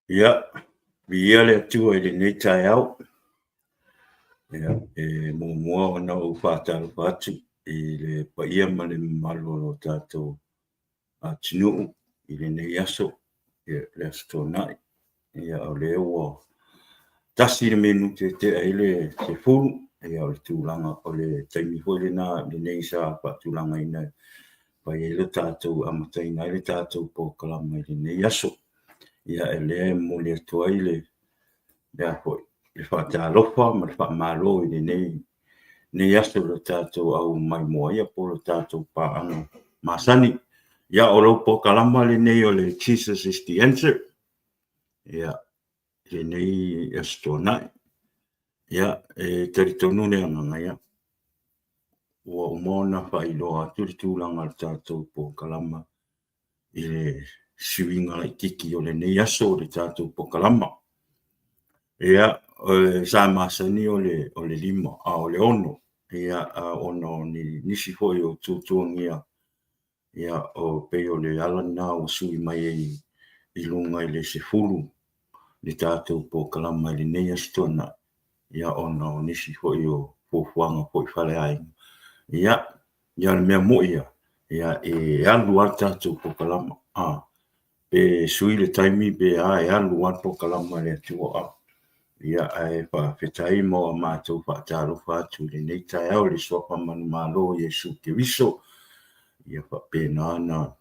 Ia, viia le Atua i lenei taeao. Ia, e muamua ona ou faatalofa atu i le paia ma le mamalu o lo tatou atunuu i lenei aso, ia le Aso Toonai. Ia o lea ua tasi le minute e tea ai le 10, ia o le tulaga o le taimi foi lena lenei sa faatulagaina e fai ai le tatou, amataina ai le tatou polokalame i lenei aso. Ia o lea e momoli atu ai le le faatalofa ma le faamalo i lenei aso i le tatou aumaimoa po o le tatou paaga masani. Ia o lau polokalama lenei o le Jesus is the Answer ia i lenei Aso Toonai. Ia e talitonu le agaga ia ua uma ona faailoa atu le tulaga o le tatou polokalama i le suiga laitiiti o lenei aso o le tatou polokalama. Ia, sa masani o le 5, a o le 6, ia, ona o nisi foi o tuatuagia, ia, o pei o le ala lena ua sui mai ai i luga i le 10 le tatou polokalama i lenei Aso Toonai, ia, ona o nisi foi o fuafuaga foi faaleaiga. Ia, Ia o le mea moni lava, ia e alu lava le tatou polokalama, pe sui le taimi pe a, e alu lava le polokalama a le Atua. Ia ae faafetai ma matou faatalofa atu i lenei taeao i le suafa manumalo o Iesu Keriso. Ia faapena ona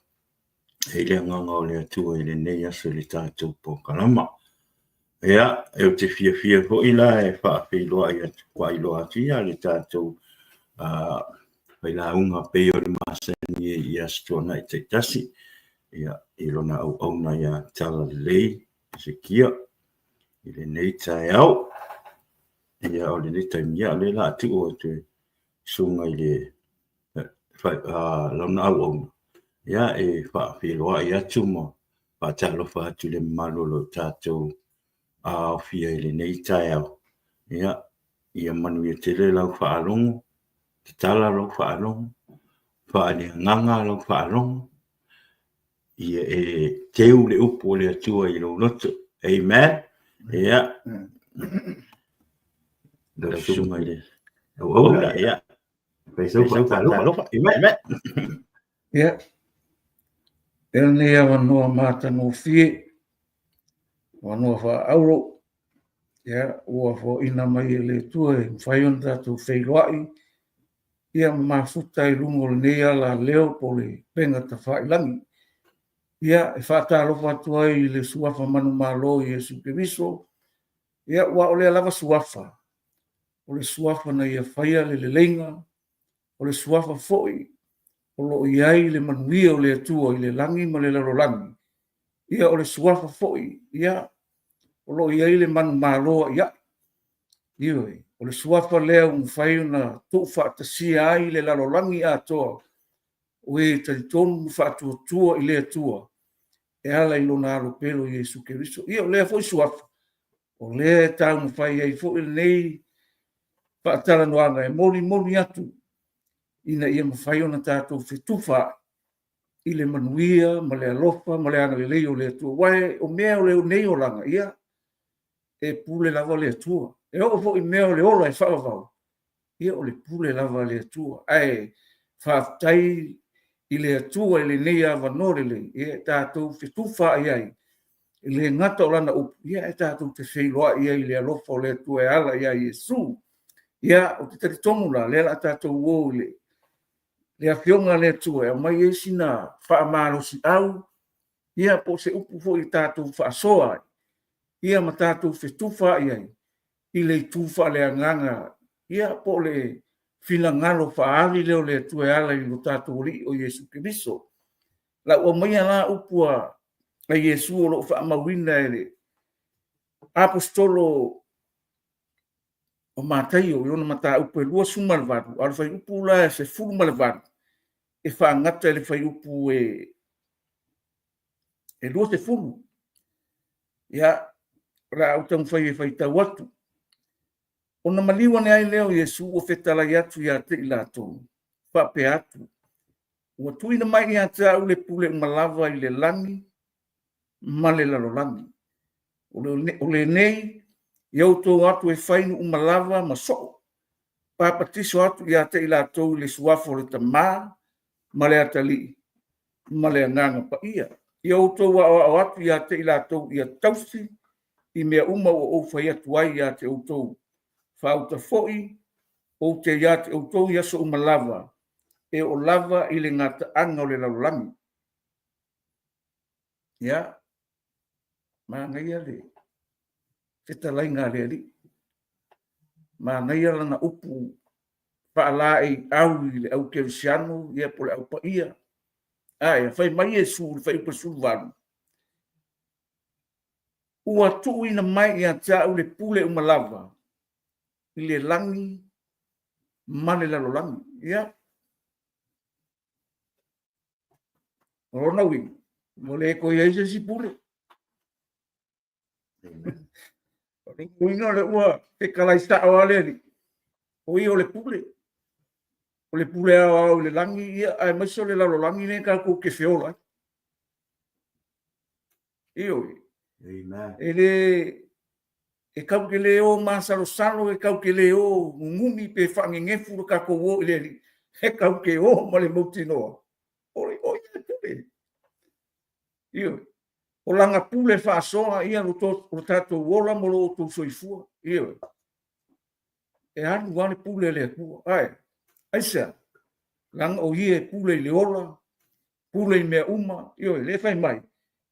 i ai le agaga o le Atua i lenei aso i le tatou polokalama. Ia, ou te fiafia foi la e faafeiloai atu, faailoa atu ia le tatou failauga pei o le masani i Aso Toonai taitasi, ia, i lona auauna ia Talalelei Hesekia i lenei taeao. Ia, o lenei taimi, ia, o lea o le a tuu atu i le susuga i le lana auauna, ia, e faafeiloai atu ma faatalofa atu i le mamalu o lo tatou aofia i lenei taeao. Ia, ia manuia tele lau faalogo, tatala lau faalogo, faaleagaga lau faalogo, ia e teu le upu o le Atua i lou loto. Amen. Ia, lau susuga i le auauna, ia, fai sau faatalofa. Amen. Ia, e lenei avanoa matagofie, avanoa faaauro, ia, ua foaiina mai e le Atua e mafai ona tatou feiloai, ia ma mafuta i luga o lenei ala leo po o le upega tafailagi. Ia, e faatalofa atu ai i le suafa manumalo o Iesu Keriso, ia, aua o lea lava suafa, o le suafa na ia faia le leleiga, o le suafa foi o lo o i ai le manuia o le Atua i le lagi ma le lalolagi, ia o le suafa foi, ia, o lo o i ai le manumalo a'ia'i. Ioe, o le suafa lea ua mafai ona tuufaatasia ai le lalolagi atoa o e talitonu ma faatuatua i le Atua e ala i lona Alo pele o Iesu Keriso. Ia, o lea foi suafa, o lea e taumafai ai foi lenei faatalanoaga e molimoli atu ina ia mafai ona tatou fetufaai i le manuia ma le alofa ma le agalelei o le Atua. Aua o mea o lenei olaga, ia, e pule lava le Atua. E oo foi i mea o le ola e faavavau, ia o le pule lava a le Atua. Ae faafetai i le Atua i lenei avanoa lelei e tatou fetufaai ai, e le gata o Lana upu, ia ae tatou te feiloai ai i le alofa o le Atua e ala ia Iesu. Ia, ou te talitonu la, o lea o le a tatou o i le Afioga a le Atua e aumai ai sina faamalosiau, ia po o se upu foi e tatou faasoa ai, ia ma tatou fetufaai ai i le itu faaleagaga, ia po o le finagalo faaali lea o le Atua e ala i lo tatou Alii o Iesu Keriso. Lau aumaia la upu a Iesu o lo o faamauina e le Aposetolo o Mataio i lona mataupu e 28, a o le fuaiupu la e 18, e faagata i le fuaiupu e 20. Ia, o le a ou taumafai e faitau atu. Ona maliu ane ai lea o Iesu ua fetalai atu ia te i latou, faapea atu, Ua tuuina mai ia te au le pule uma lava i le lagi ma le lalolagi. O lenei, ia outou atu e fai nuu uma lava ma soo, papatiso atu ia te i latou i le suafa o le Tama ma le Atalii ma le Agaga Paia. Ia outou aoao atu ia te i latou ia tausi i mea uma ua ou fai atu ai ia te outou. Faauta foi ou te ia te outou i aso uma lava, e oo lava i le gataaga o le lalolagi. Ia, manaia le fetalaiga a le Alii. Manaia lana upu faalaeiau i le au kerisiano ia po o le au paia. Ae fai mai Iesu i le fuaiupu 18, Ua tuuina mai ia te au le pule uma lava i le lagi ma le lalolagi. Ia, o lona uiga, ua le toe i ai se isi pule. O lona uiga o lea ua fetalai sao lava le Alii, o ia o le pule. O le pule aoao i le lagi, ia, aemaise o le lalolagi lenei tatou te feola ai. Ioe. E le e tatou te le o masalosalo, e tatou te le o nunumi pe faanenefu le tatou o i le Alii, e tatou te o ma le mautinoa, o ia e pule. Ioe. O lana pule faasoa ia lo tatou ola ma lo outou soifua. Ioe. E alu lava le pule a le Atua. Ae, aisea? Leaga o ia e pule i le ola, pule i mea uma. Ioe, lea e fai mai,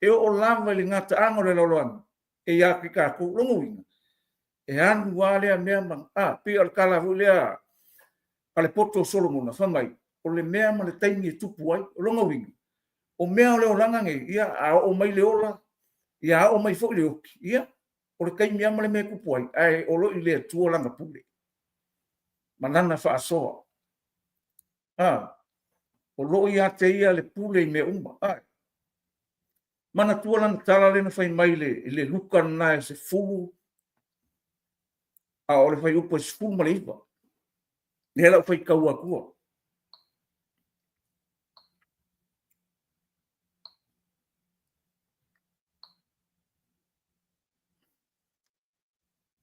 e oo lava i le gataaga o le lalolagi, e ia te tatou. Lona uiga, e alu lava lea mea ma, a, pei o le tala foi lea a le poto o Solomona, fai mai, o le mea ma le taimi e tupu ai. O lona uiga, o mea o le olaga nei, ia, a oo mai le ola, ia a oo mai foi le oti, ia, o le taimi lava ma le mea e tupu ai, ae o lo o i le Atua lana pule ma lana faasoa. A, o lo o ia te ia le pule i mea uma. A, manatua lana tala lea na fai mai i le Luka lena e 10, a o le fuaiupu e 19. Lea la ua faitau atua.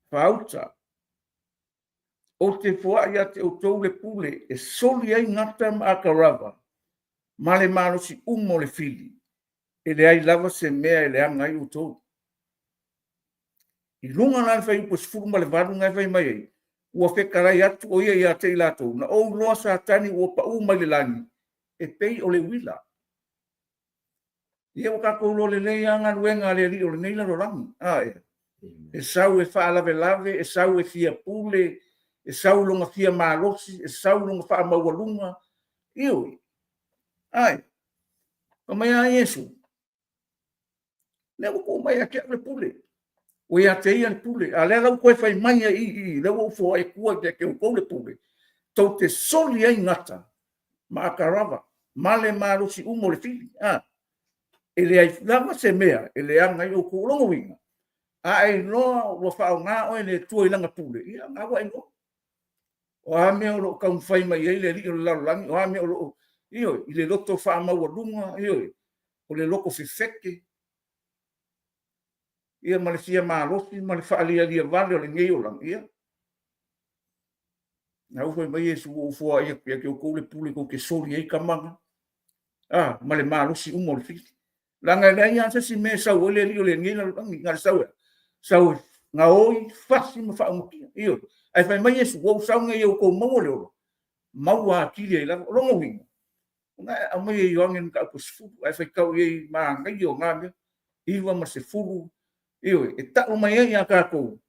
Faauta, ou te foai ia te outou le pule e soli ai gata ma atarava ma le malosi uma o le fili, e leai lava se mea e leaga ai outou. I luga la o le fuaiupu 18 na e fai mai ai, ua fetalai atu o ia ia te i latou, na ou iloa Satani ua pau mai le lagi, e pei o le uila. Ia ua tatou iloa lelei lava galuega a le alii o lenei lalolagi. A ea? E sau e faalavelave, e sau e fia pule, e sau lona fia malosi, e sau lona faamaualuga. Ioe. Ae, fai mai a Iesu, lea ua tuu mai ia te au le pule. Ua ia te ia le pule. A lea la ua toe fai mai ai i i, lea ua ou foai atua ia te outou le pule, tou te soli ai gata ma atarava ma le malosi uma o le fili. A, e leai lava se mea e leaga ai outou. O lona uiga, a e iloa ua faaaoga oe e le Atua i lana pule, ia na ua e iloa. O a mea o lo o taumafai mai ai le alii o le lalolagi, o a mea o lo o, ioe, i le loto faamaualuga, ioe, o le loto fefete, ia ma le fia malosi ma le faalialia vale o lenei olaga, ia, na ua fai mai Iesu, ua ou foai atu ia te outou le pule tou te soli ai tama na, a, ma le malosi uma o le fili. Leaga e leai lava se isi mea e sau ai le alii o lenei lalolagi, na o le sau e a? Sau e gaoi, fasi ma faaumakia. Ioe. Ae fai mai Iesu, ua ou sau ina ia outou maua le ola, maua atili ai lava. O lona uiga, o na e aumai e Ioane le mataupu e 10, ae faitau i ai, manaia o na mea, 9 ma le 10, ioe, e tau mai ai ia tatou,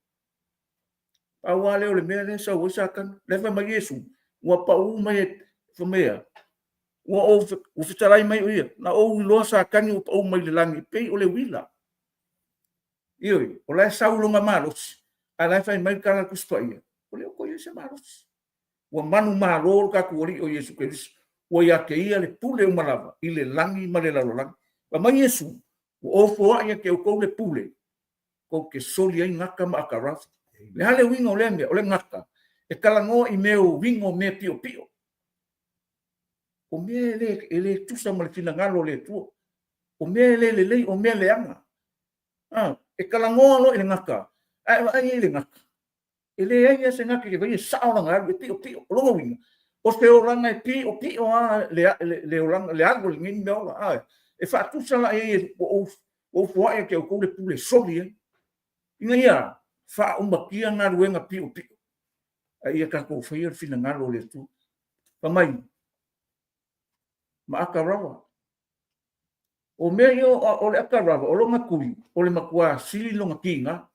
pau lava lea o le mea lea e sau ai Satani. Lea e fai mai Iesu, ua pau mai, fai mai e a? Ua ou ua fetalai mai o ia, na ou iloa Satani ua pau mai le lagi e pei o le uila. Ioe, o la e sau lona malosi, ae la e fai mai le tala a le Tusi Paia, ua le o toe i ai se malosi. Ua manumalo lo tatou Alii o Iesu Keriso, ua ia te ia le pule uma lava i le lagi ma le lalolagi. Fai mai Iesu, ua ou foai ia te outou le pule, tou te soli ai gata ma atarava. Le a le uiga o lea mea? O le gata, e talanoa i mea o uiga o mea piopio. O mea e le, e le tusa ma le finagalo o le Atua. O mea e le lelei, o mea leaga. Ah, E kalagoa loa i le gata, ae vaai i ai i le gata. E leai lava se gata e vaai e sao lana alu, e piopio. O lona uiga, o se olaga e piopio lava le olaga, le alu o lenei mea ola. A e faatusa la i ai ua ou foai ia te outou le pule e soli ai, ina ia faaumatia galuega piopio, a ia tatou faia le finagalo o le Atua. Fai mai, ma ata rava. O mea ia o le ata rava, o lona tui, o le matua sili lona tiga.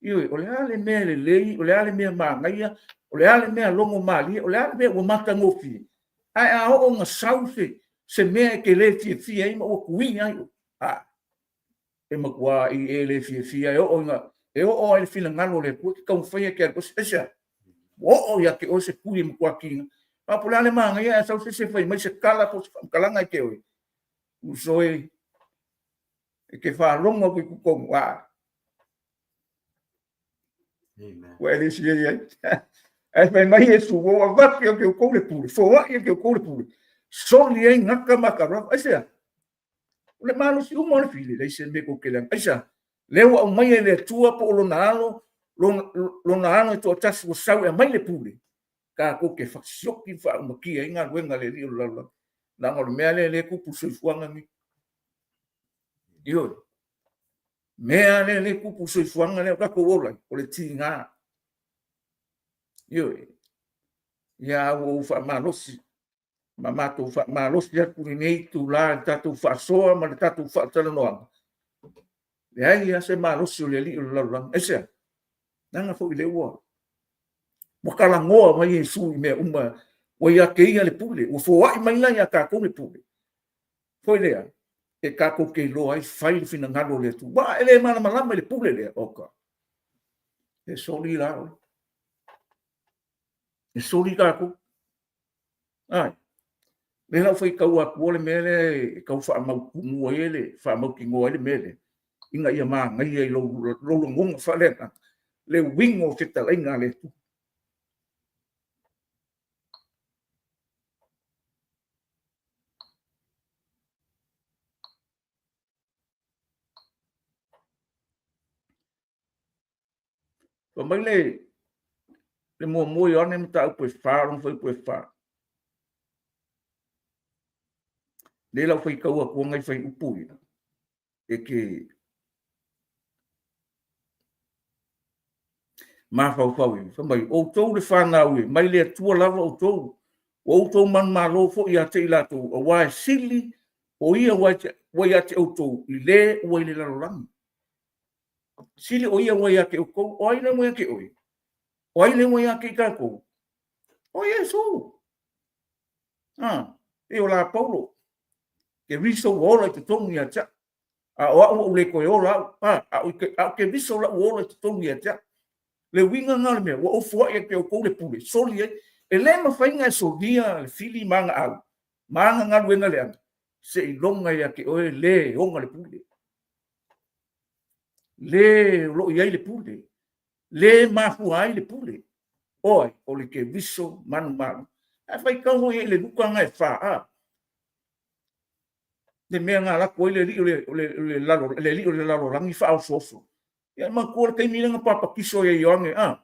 Ioe, o le a le mea lelei, o le a le mea manaia, o le a le mea logo malie, o le a le mea ua matagofie, ae a oo ina sau se, se mea e te le fiafia ai ma ua tuia ai oe, a, e matua i e le fiafia, e oo ina, e oo lava i le finagalo o le Atua e te taumafai e te alu ese, aisea? Ua oo ia te oe se tui e matua tiga. A po o le a le manaia ae sau se isi e fai mai se tala po o se faamatalaga ia te oe, uso e, e te faalogo atu i totonu, a, ua e le sileni ai. Ae fai mai Iesu, ua ou avatu ia te outou le pule, foai ia te outou le pule, soli ai gata ma atarava. Aisea? O le malosi uma o le fili, leai se mea tou te leaga. Aisea? Lea ua aumaia e le Atua po o lona Alo, lona Alo e toatasi ua sau e aumai le pule, tatou te fasioki ma faaumatia ai galuega a le Alii o le lalolagi. Leaga o le mea lea lea e tupu i le soifuaga lenei. Ioe. Mea lea lea e tupu i le soifuaga lea o tatou ola ai, o le tiga. Ioe. Ia ua ou faamalosi ma matou faamalosi atu lenei itula i le tatou faasoa ma le tatou faatalanoaga. Leai lava se malosi o le alii o le lalolagi. Aisea? Leaga foi lea ua ua talanoa mai Iesu i mea uma, ua ia te ia le pule, ua foai mai la ia tatou le pule. Foi lea, e tatou te iloa ai fai le finagalo o le Atua. Ua e le malamalama i le pule lea, oka. E soli la oe. E soli tatou. Ai. Lea la ua faitau atu le mea lea e tau faamautumu ai le faamautinoa ai le mea lea, ina ia manaia i lou lagona faaleagaga le uiga o fetalaiga a le Atua. Fai mai le, le muamua Ioane mataupu e fa, lona fuaiupu e fa. Lea la ua faitau atu nai fuaiupu ia, e te mafaufau i, fai mai, outou le fanau e, mai le Atua lava outou, ua outou manumalo foi ia te i latou, aua e sili o ia ua ia te outou i le ua i le lalolagi. Sili o ia ua ia te outou, o ai lea ua ia te oe? O ai lea ua ia te i tatou? O Iesu. Ah, e o la Paulo. Keriso ua ola i totonu ia te au. A o au ua ou le toe ola au. A, a o, a o Keriso la ua ola i totonu ia te au. Le uiga lena o le mea, ua ou foai ia te outou le pule, soli ai. E le mafai ona e solia le fili ma aga au, ma aga galuega leaga, seiloga ia te oe le ona le pule. Le o lo o i ai le pule, le mafua ai le pule. O ai? O le Keriso manumalo. Ae faitau foi i le Luka na e fa, a. Le mea na lako ai le alii o le, o le, o le, lalo, le alii o le lalolagi faaosooso. Ia manatua le taimi lea na papatiso ai e Ioane, a,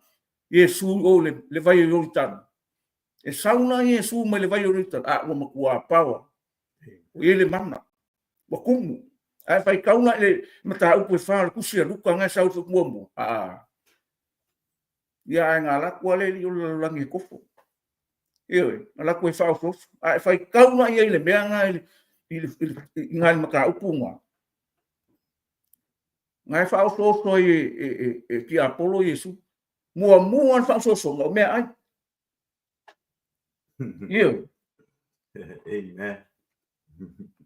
Iesu o le, le vai o Ioritana. E sau la Iesu mai le vai o Ioritana, a, ua matua paoa. Ua i ai le mana. Ua tumu. Ae faitau la i le mataupu e fa o le tusi a Luka na e sau i muamua. A, ia ae na alu atu lava le alii o le lalolagi e kofo. Ioe, alu atu e faaosooso. Ae faitau la i ai i le mea na i le, i le, i le, i le mataupu na. Na e faaosooso ai e, e, e, e tiapolo Iesu. Muamua le faaosoosoga o meaai. Ioe. Amen.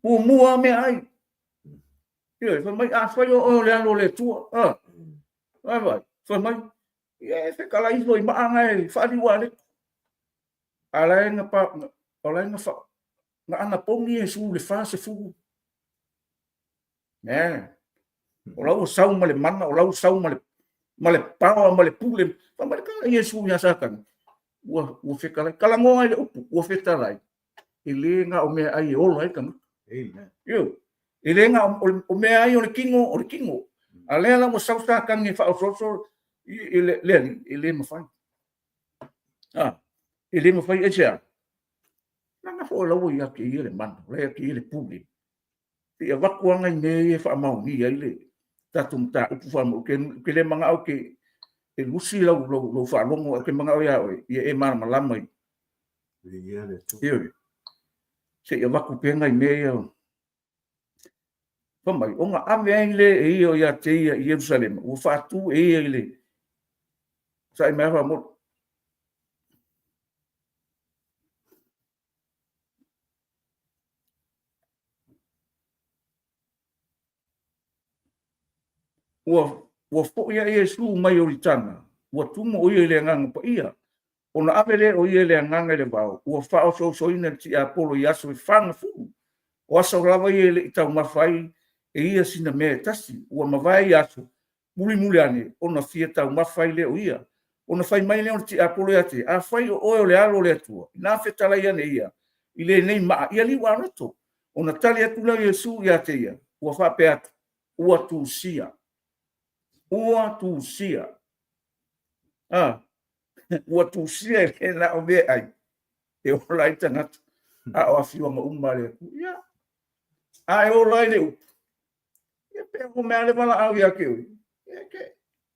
Muamua meaai. Ioe, fai mai, afai o oe o le Alo o le Atua, a, vai vai, fai mai, ia e fetalai ifo i maa na e faaliu ale. A la e na pa, o la e na fa, na anapogi Iesu i le 40. Man. O la ua sau ma le mana, o la ua sau ma le, ma le paoa ma le pule. Fai mai le kala Iesu iā Satani. Ua, ua fetalai. Talanoa ai le upu, ua fetalai. E le na o meaai e ola ai le tagata. Amen. Ioe. E le na o, o meaai o le tino, o le tino. A lea la ua sau Satani e faaosooso i le Alii, e le mafai. A, e le mafai aisea? Leaga foi o la ua ia te ia le mana, o la e ia te ia le pule. Se i avatu lava nai mea ia e faamaonia ai le tatou mataupu faamolemole. Ou te le manao e lusi lau faalogo, ae ou te manao ia oe, ia e malamalama i... Ioe. Se i avatu pea nai mea ia. Fai mai, ona ave ai lea e ia ia te ia i Ierusalema, ua faatu e ia i le... Sa'i mai lava faamolemole. Ua, ua foi a Iesu mai Ioritana, ua tumu o ia i le Agaga Paia, ona ave lea o ia i le Agaga i le vao, ua faaosoosoina e le tiapolo i aso e fagafulu. O aso lava ia e le i taumafa ai e ia sina mea e tasi. Ua mavae ia aso, mulimuli ane ona fia taumafa ai lea o ia. Ona fai mai lea o le tiapolo ia te ia, Afai o oe o le Alo o le Atua, ina fetalai ane ia i lenei maa ia liualoto. Ona tali atu lea o Iesu ia te ia, ua faapea atu, Ua tusia, ua tusia. A, ua tusia e le na o meaai e ola ai tagata, a o afioaga uma a le Atua. Ia, a e ola ai le upu, ia pe o mea le valaau ia te oe, ia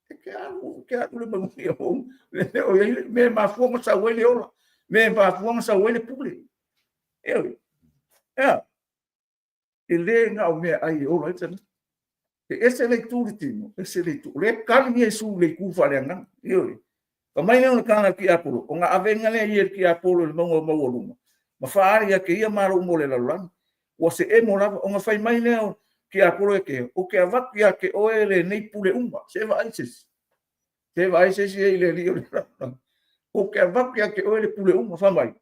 e te alu, e te alu le manuia ou. Le o i ai le mea e mafua ona sau ai le ola, mea e mafua ona sau ai le pule. Ioe. Ea, e le na o meaai e ola ai le tagata. E ese le itu i le tino, ese le itu. O lea e tali Iesu i le itu faaleagaga. Ioe. Fai mai lea o le tala a le tiapolo, ona avega lea e ia i le tiapolo i le mauga maualuga, ma faaali ia te ia malo uma o le lalolagi. Ua se emo lava, ona fai mai lea o le tiapolo ia te ia, ou te avatu ia te oe lenei pule uma. Se vaai se isi, se vaai se isi e i le alii o le lalolagi. Ou te avatu ia te oe le pule uma, fai mai,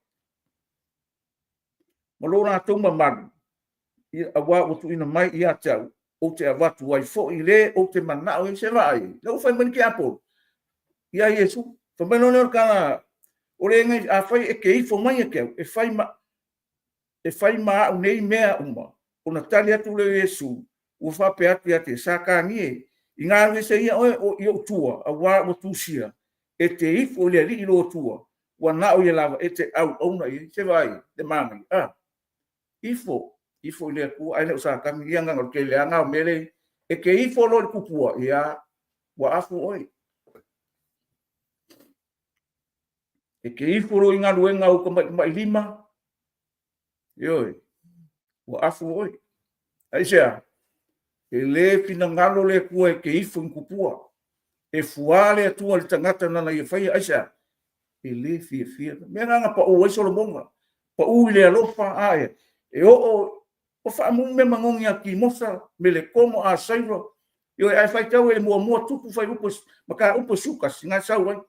ma lo latou mamalu, aua ua tuuina mai ia te au, ou te avatu ai foi le ou te manao ai. Se vaai, lea ua fai mai le tiapolo ia Iesu. Fai mai loa lea o le tala, o le nai, afai e te ifo mai ia te au, e fai ma, e fai ma au nei mea uma. Ona tali atu lea o Iesu, ua faapea atu ia te Satani e, ina alu ese ia oe i ou tua, aua ua tusia, e te ifo i le Alii lou Atua, ua na o ia lava e te auauna i ai. Se vaai, le manaia, a? Ifo, ifo i le Atua, ae le o Satani. Ia agaga o le tele leaga o mea lea e te ifo loa i le tupua, ia, ua afu oe. E te ifo loa i galuega a ou tamatamailima, ioe, ua afu oe. Aisea? E le finagalo le Atua e te ifo i tupua. E fuā le Atua i le tagata nana ia faia. Aisea? E le fiafia. Mea na na pau ai Solomona. Pau i le alofa, a e, e oo, ua faamumu mea manogi ia Kimosa, Melekomo, Asaira. Ioe, ae faitau e le muamua tupu faiupu mataupu e 11, na e sau ai.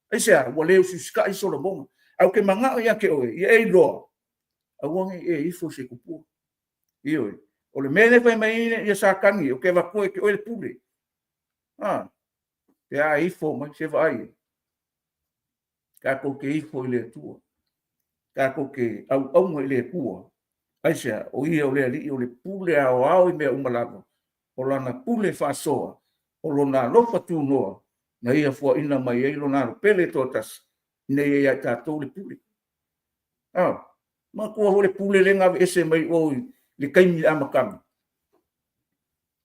Aisea? Ua le usiusita'i Solomona. Ae ou te manao ia te oe, ia e iloa, aua ne i e ifo i se tupua. Ioe. O le mea lea e fai mai ai ia Satani, ou te avatua ia te oe le pule. A, pe a ifo mai, se vaai e. Tatou te ifo i le Atua. Tatou te auauna i le Atua. Aisea? O ia o le Alii o le pule aoao i mea uma lava. O lana pule faasoa, o lona alofa tunoa, na ia fuaina mai ai lona Alo pele e toatasi, ina ia ia i tatou le pule. A, manatua foi le pule lea na aveese mai o i le taimi i le amataga.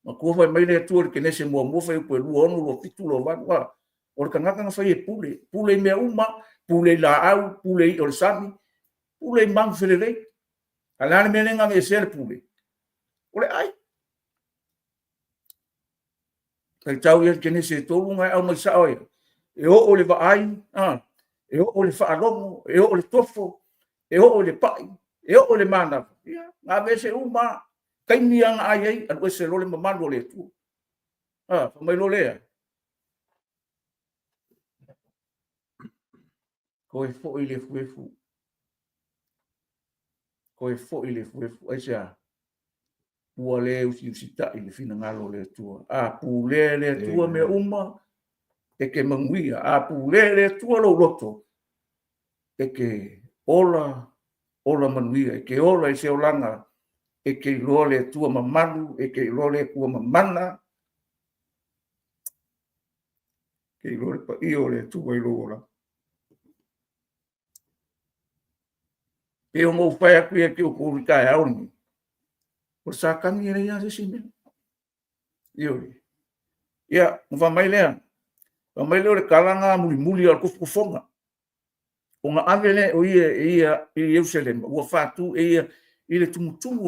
Manatua fai mai le Atua i le Kenese muamua fuaiupu e 26, 27, 28, a, o le tagata na fai e pule, pule i mea uma, pule i laau, pule i i'a o le sami, pule i manu felelei. A o le a le mea lea na aveesea le pule? O le ai. Faitau ia le Kenese e 3 na e aumai sao ai. E oo le vaai, a, e oo le faalogo, e oo le tofo, e oo le pai, e oo le manava. Ia, na aveese uma taimi lava na ai ai, alu ese loa le mamalu o le Atua. A, fai mai loa lea, toe foi le efuefu, toe foi le efuefu. Aisea? Ua le usiusita'i le finagalo o le Atua. A pulea e le Atua mea uma, e te manuia. A pulea e le Atua lou loto, e te ola, ola manuia, e te ola i se olaga e te iloa le Atua mamalu, e te iloa le Atua mamana. Ke iloa le paia o le Atua i lou olaga. Pei ona ou fai atu ia te outou i le taeao lenei, o le Satani e leai lava se isi mea. Ioe. Ia, ona fai mai lea, fai mai lea o le tala lena mulimuli o le tofotofoga, ona ave lea o ia e ia i Ierusalema, ua faatu e ia i le tumutumu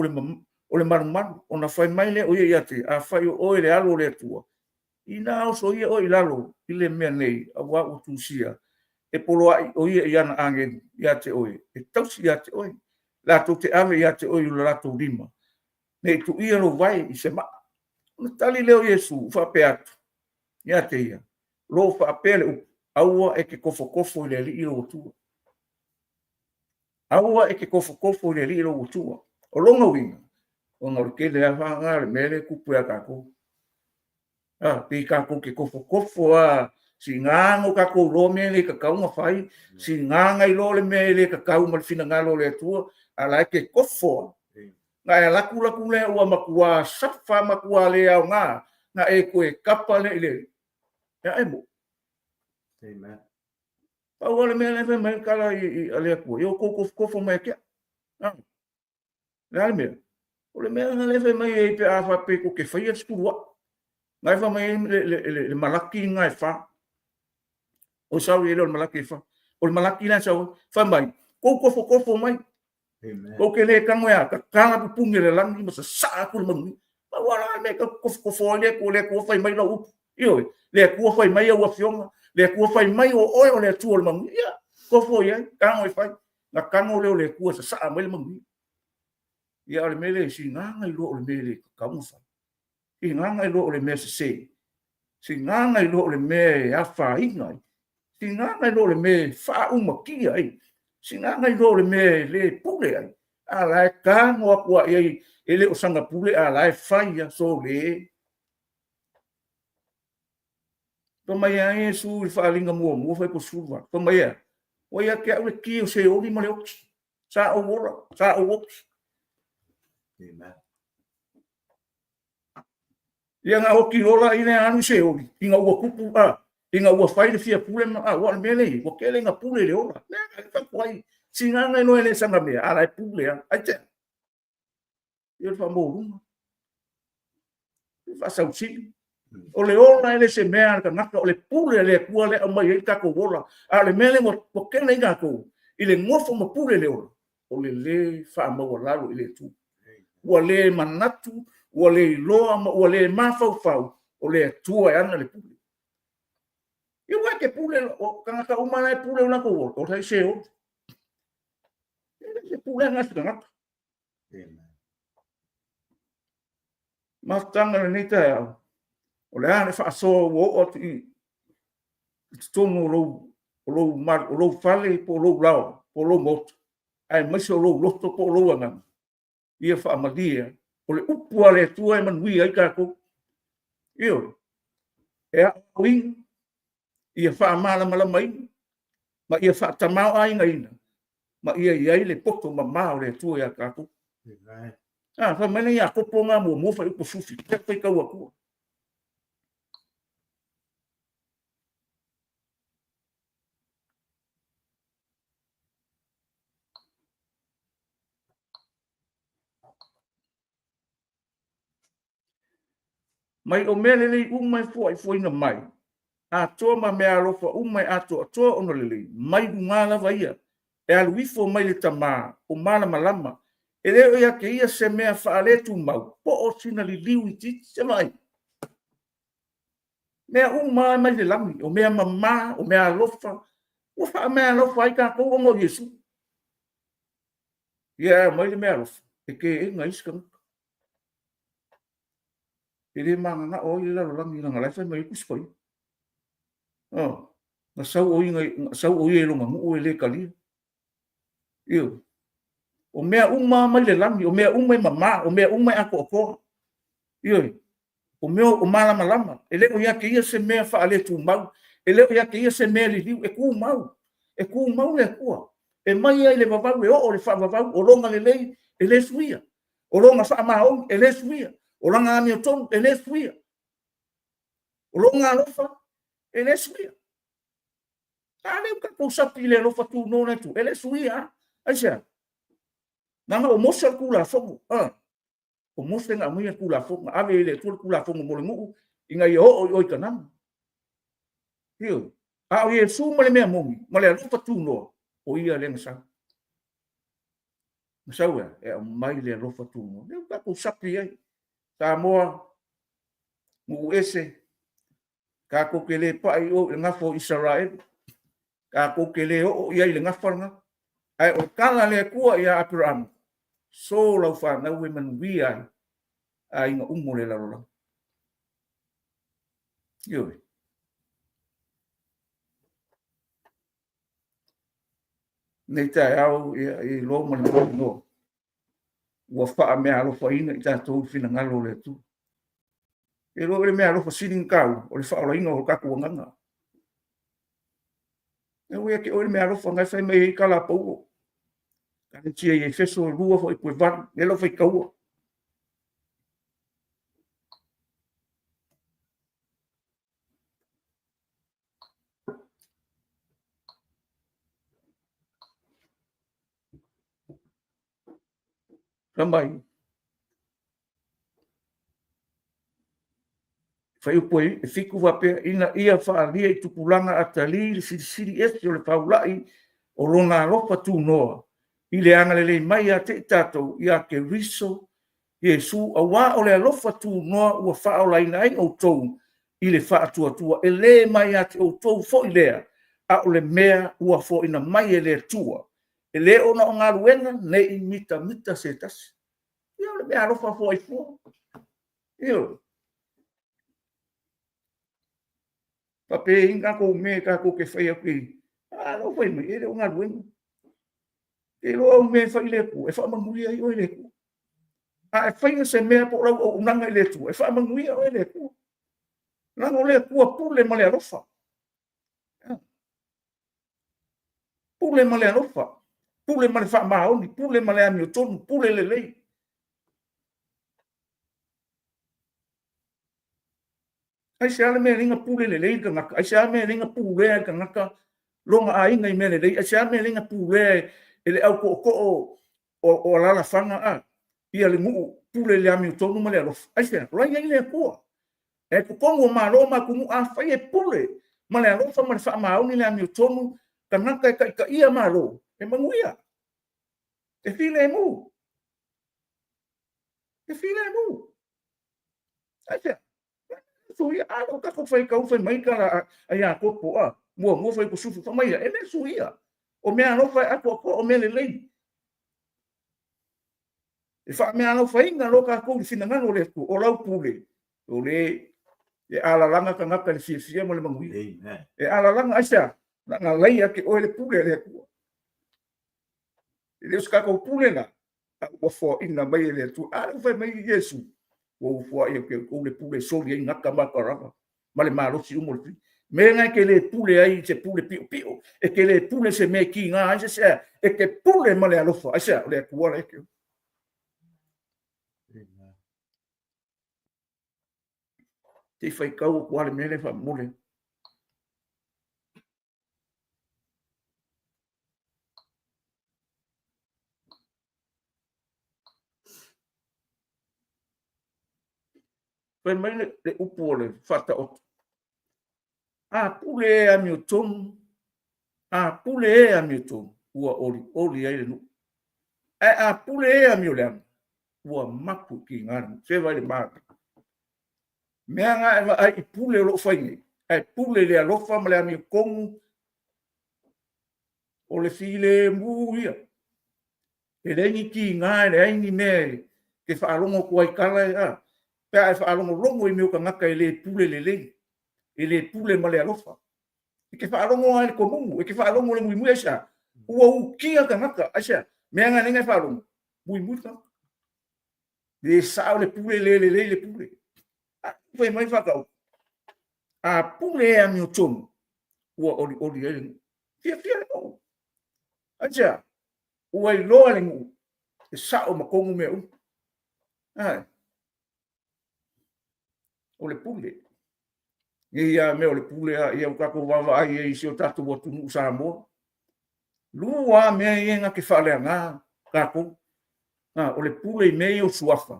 o le malumalu, ona fai mai lea o ia ia te ia, Afai o oe le Alo o le Atua, ina osoia oe i lalo i le mea nei, auā ua tusia, e poloai o ia i ana agelu ia te oe, e tausi ia te oe, latou te ave ia te oe i lo latou lima, ne i tuia lou vae i se maa. Ona tali lea o Iesu faapea atu ia te ia, O lo o faapea le upu, aua e te tofotofo i le Alii lou Atua. Aua e te tofotofo i le Alii lou Atua. O lona uiga, ona o le tele lava o le mea lea e tupu ia tatou. A, pei tatou te tofotofo lava, siga ona tatou iloa mea e le tatau ona fai, siga ona iloa le mea e le tatau ma le finagalo o le Atua, a o la e te tofo lava. Na e alu atu alu atu lea ua matua safa matua le aoga, na e toe tapa lea i le Alii. Ia e moni. Amen. Pau lava le mea lea e fai mai le tala a le Atua, ia outou tofotofo mai ia te au. Le a le mea? O le mea lena lea e fai mai ai pe a faapea tou te faia le sefuluai. Na e fai mai ai le malaki lena e fa. Oi, sorry, e le o le malaki e fa. O le malaki la e sau ai. Fai mai, tou tofotofo mai. Tou te le tago e a, tatala pupuni o le lagi ma sasaa atu le manuia. Pau lava la le mea e tofotofo ai le Atua, le Atua fai mai lau upu. Ioe, le Atua fai mai au afioga, le Atua fai mai o oe o le Atua o le manuia. Ia, tofo i ai, tago e fai. Na tago lea o le Atua e sasaa mai le manuia. Ia, a o le mea lea, siga ona iloa o le mea e le tatau ona fai. Siga ona iloa o le mea sese. Siga ona iloa o le mea e afaina ai. Siga ona iloa o le mea e faaumatia ai. Siga ona iloa o le mea e le pule ai. A o la e tago atu lava i ai, e le o sana pule, a o la e fai lava. Sole! Fai mai lava Iesu i le faaaliga muamua fuaiupu 18, fai mai e a? Ua ia te au le ki o Seoli ma le oti. Sa ou ola, sa ou oti. Amen. Ia na oti loa la ia alu i Seoli, ina ua tupu, a, ina ua fai le fia pule, ma, a, ua o le mea lea, ua tele ina pule i le ola. Lea na fai ai, siga na iloa e le sana mea, a la e pule lava. Aitea? Ia le faamaualuga, le faasausili. O le ola e le se mea a le tagata, o le pule a le Atua lea e aumai ai le tatou ola. A o le mea lea ua tele ai tatou i le nofo ma pule i le ola, o le le faamaualalo i le Atua. Ua le manatu, ua le iloa ma ua le mafaufau o le Atua e ana le pule. Ia ua e te pule, o tagata uma la e pule o latou ola, o la e i Seoli. E le se pulega a se tagata. Mafutaga i lenei taeao, o le a le faasoa ua oo atu i totonu o lou, o lou, o lou fale po o lou laoa po o lou maota, aemaise o lou loto po o lou agaga, ia faamalie, o le upu a le Atua e manuia ai tatou. Ioe, e aoaoina, ia faamalamalamaina, ma ia faatamaoaigaina, ma ia i ai le poto mama o le Atua ia tatou. Ah, fai mai le Iakopo na muamua fuaiupu 17, e faitau atua. Mai o mea lelei uma e foaifoaina mai, atoa ma meaalofa uma e atoatoa ona lelei, mai luga lava ia, e alu ifo mai le Tama o malamalama, e le o ia te ia se mea faaletumau, po o sina liliu itiiti. Se vaai, mea uma lava mai le lagi, o mea mama, o mea alofa, ua faameaalofa ai tatou ona o Iesu. Ia e aumai le meaalofa e teena ai isi tagata. E le mananao ai le lalolagi leaga o la e fai mai ai Tusi Paia. Oh, na sau o ia, na sau o ia i lona nuu e le talia. Ioe. O mea uma mai le lagi, o mea uma e mama, o mea uma e atoatoa. Ioe. O mea o malamalama, e le o ia te ia se mea faaletumau, e le o ia te ia se mea liliu, e tumau, e tumau le Atua. E mai ai le vavau e oo i le faavavau, o lona lelei e le suia, o lona faamaoni e le suia, o lana amiotonu e le suia, o lona alofa E le suia. A lea ua tatou sapi i le alofa tunoa o le Atua, e le suia lava. Aisea? Leaga o Mose le Tulafono. A. O Mose na aumaia le Tulafono, na ave e le Atua le Tulafono mo le nuu ina ia oo i o i Kanana. Ioe. A o Iesu ma le mea moni, ma le alofa tunoa, o ia lea na sau. Na sau e a? E aumai le alofa tunoa. Lea ua tatou sapi ai. Samoa, nuu ese, tatou te le pai i o i le gafa o Isaraelu, tatou te le oo i ai i le gafa lena. Ae o le tala a le Atua ia Aperaamo, so lau fanau e manuia ai aiga uma o le lalolagi. Ioe. Nei taeao ia, i loa ma le mautinoa ua faameaalofaina i tatou i le finagalo o le Atua. E iloa le meaalofa sili ona taua, o le faaolaina o tatou agaga. E ui ia te oe le meaalofa na e fai mai ai tala a Paulo. Ekalesia i Efeso 2 fuaiupu e 8, lea lau faitaua. Fai mai, Fuaiupu e 7 faapea, ina ia faaalia i tupulaga atalii le silisili ese o le taulai o lona alofa tunoa i le agalelei mai ia te i tatou ia Keriso Iesu, aua o le alofa tunoa ua faaolaina ai outou i le faatuatua, e le mai ia te outou foi lea, a o le mea ua foaiina mai e le Atua, e le ona o galuega ne i mitamita se tasi. Ia o le meaalofa foai fua. Ioe. Faapea i tatou mea tatou te fai atu i, a la ua fai mai, e le o galuega. E iloa au mea e fai i le Atua, e faamanuia ai oe e le Atua. A e faia se mea po o lau auaunaga i le Atua, e faamanuia oe e le Atua. Leaga o le Atua pule ma le alofa. Pule ma le alofa, pule ma le faamaoni, pule ma le amiotonu, pule lelei. Aisea le mea e ala ai ona pule lelei le tagata? Aisea le mea e ala ai ona pulea e le tagata lona aiga i mea lelei? Aisea le mea e ala ai ona pulea e le au tootoo o alaalafaga a ia le nuu pule i le amiotonu ma le alofa? Aisea? O la e i ai le Atua. E totonu o Malo ma atunuu, afai e pule ma le alofa ma le faamaoni le amiotonu tagata e taitaia Malo, e manuia, e filemu, e filemu. Aisea? Suia, a lea ua tatou faitau fai mai tala a Iakopo, a, muamua fuaiupu 10, fai mai ia, e le suia. O meaalofa e atoatoa, o mea lelei. E faameaalofaina loa tatou i le finagalo o le Atua, o lau pule, o le e alalaga tagata i le fiafia ma le manuia. Amen. E alalaga, aisea? Na laia te oe le pule a le Atua. E le o se tatou pule la, a ua foaiina mai e le Atua. A lea ua fai mai Iesu, ua ou foai atu ia outou le pule e soli ai gata ma atarava ma le malosi uma o le fili. Mea na e te le pule ai i se pule piopio, e te le pule se mea e kiga ai se sea, e te pule ma le alofa. Aisea? O le Atua la e te. Te i faitau atu lava le mea lea faamolemole. Fai mai le, le upu o le faataoto. A pule e amiotonu, a pule e amiotonu, ua olioli ai le nuu. Ae a pule e amioleaga, ua mapu i kiga le nuu. Se vai le manaia. Mea na e vaai i pule o lo o fai nei, ae pule i le alofa ma le amiotonu, o le filemu ia. E leai ni tiga, e leai ni mea e te faalogo atu ai tala e, a, pe a e faalogologo i mea o tagata e le pule lelei, e le pule ma le alofa. E te faalogo lava i le komumu, e te faalogo i le muimui, aisea? Ua ukia tagata, aisea? Mea na e faalogo, muimui tagata. Le sao le pule, le lelei le pule. A, fai mai faatau. A pule e amiotonu, ua olioli ai le nuu. Fiafia le nuu. Aisea? Ua iloa le nuu, e sao ma tonu mea uma. Ai. O le pule. Nei a mea o le pule a ia ua tatou vaavaai ai i si o tatou atunuu Samoa. Lua a mea ia na te faaleaga tatou. O le pule i mea ia o suafa,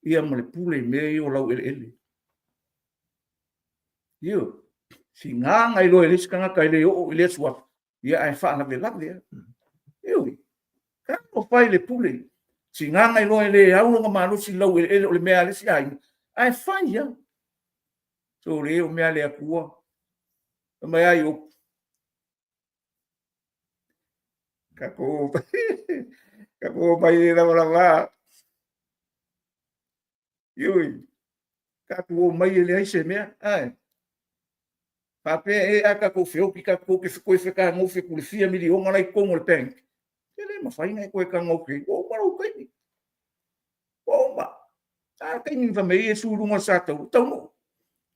ia ma le pule i mea ia o laueleele. Ioe. Tiga ona iloa e le isi tagata e le oo i lea suafa, ia ae faalavelave lava. Ioe. Talofa e i le pule. Tiga ona iloa e le au lona malosi i laueleele o le mea a le isi aiga, ae fai lava. Sole, o mea a le Atua. Fai mai a Iopu, tatou omai le lavalava. Ioe, tatou omai e leai se mea, ae faapea ea a tatou feoti tatou te toe fetagofi atu i le fia miliona la e i totonu o le bank, e le mafai ona e toe tago atu i ai, ua uma lou taimi, ua uma. A le taimi na fai mai ai Iesu i luga o le sa taua, taunuu.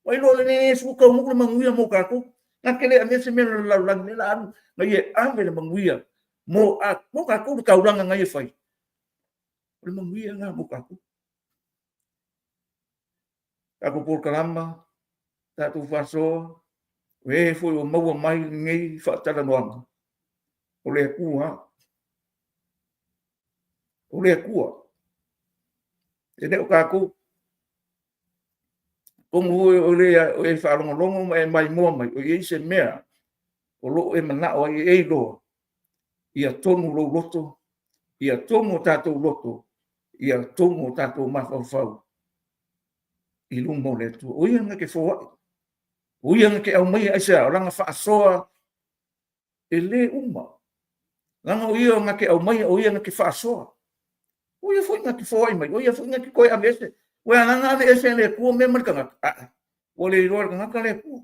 Ua iloa lelei e Iesu ua taunuu le manuia mo tatou. Na te le avea se mea o le lalolagi nei la a alu na ia ave le manuia mo tatou le taulaga na ia faia. O le manuia lena mo tatou. Tatou polokalama, tatou faasoa, o e foi ua maua mai lenei faatalanoaga, o le Atua lava. O le Atua. E le o tatou. Atonu foi o e faalogologo ma e maimoa mai, o i ai se mea o lo o e manao ai e iloa, ia tonu lou loto, ia tonu o tatou loto, ia tonu o tatou mafaufau i luma o le Atua. O Ia na te foai, o Ia na te aumaia. Aisea? O Lana faasoa e le uma, leaga o Ia na te aumaia, o Ia na te faasoa. O Ia foi na te foai mai, o Ia foi na te toe aveese. Ua ala ona aveese e le Atua mea mai le tagata? Aa, ua le iloa e le tagata le Atua. O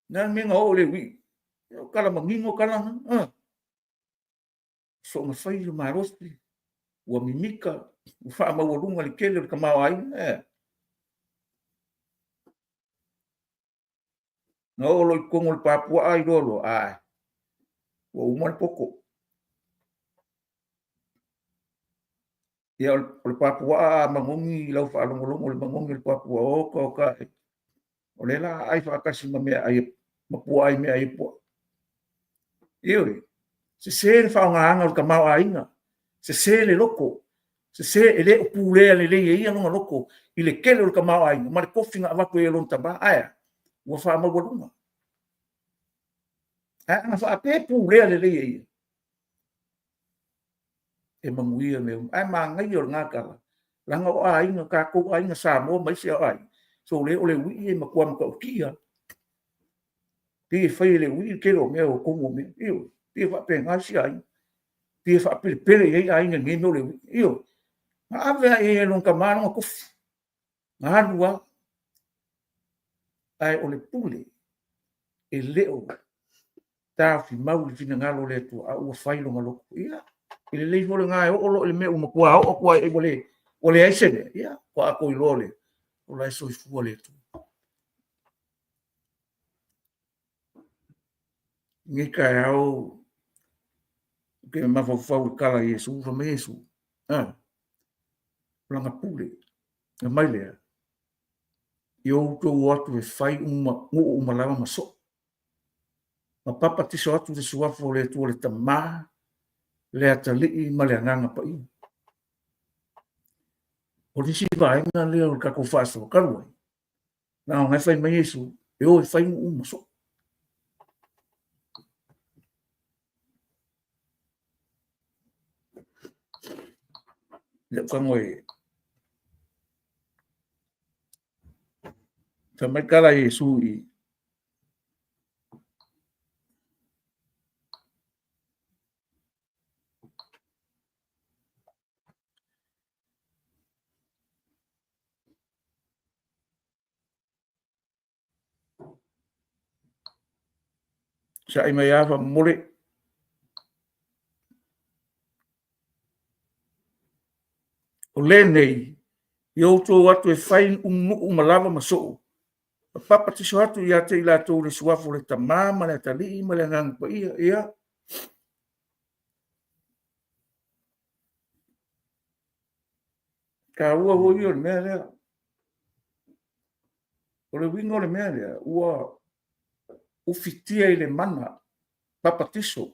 le a le mea na oo i le uii? O tala manino tala na. Soona fai le malosi, ua mimita, ua faamaualuga i le tele o le tamaoaiga. E. Na oo loa i totonu o le pa puaa iloa loa, ae, ua uma le poto. Ia, o le pa puaa a manogi i lau faalogologo i le manogi o le pa puaa, oka oka e, o lea o le a aai faatasi ma meaai ma puaa i meaai a puaa. Ioe, sese le faaaogaina o le tamaoaiga, sese le loto, sese, e le o pulea lelei e ia lona loto i le tele o le tamaoaiga ma le tofi na avatu e lona tama. Ae a? Ua faamaualuga. Ae ana faapea e pulea lelei e ia, e manuia mea uma. Ae manaia o lena tala, leaga o aiga, o tatou aiga Samoa ma isi aiga, sole o le uii e matua matautia lava. Pei e fai e le uii le tele o mea o tonu o mea. Ioe, pei e faapena isi aiga. Pei e faapelepele i ai aiga i lenei mea o le uii. Ioe. Na ave lava i ai e lona tama lona tofi, na alu lava. Ae o le pule, e le o taofimau i le finagalo o le Atua, a ua fai lona loto. Ia, e lelei foi lena e oo loa i le mea ua matua oo atu lava i ai ua leai se mea, ia, faatoa outou iloa lea, o la e soifua le Atua. I lenei taeao, ou te mafaufau i le tala a Iesu, fai mai Iesu, a, o lana pule, ona fai mai lea, ia outou o atu e fai uma, nuu uma lava ma soo, ma papatiso atu i le suafa o le Atua le Tama, le Atalii ma le Agaga Paia. O le isi vaega lea o le tatou faasoa talu ai, na ona e fai mai Iesu, e o e fai nuu uma soo. Le tago e fai mai tala Iesu i Sa'i mai lava faamolemole. O lenei, ia outou o atu e fai nuu uma lava ma soo, ma papatiso atu ia te i latou i le suafa o le Tama ma le Atalii ma le Agaga Paia. Ia, taua foi ia o le mea lea. O le uiga o le mea lea, ua ufitia i le mana papatiso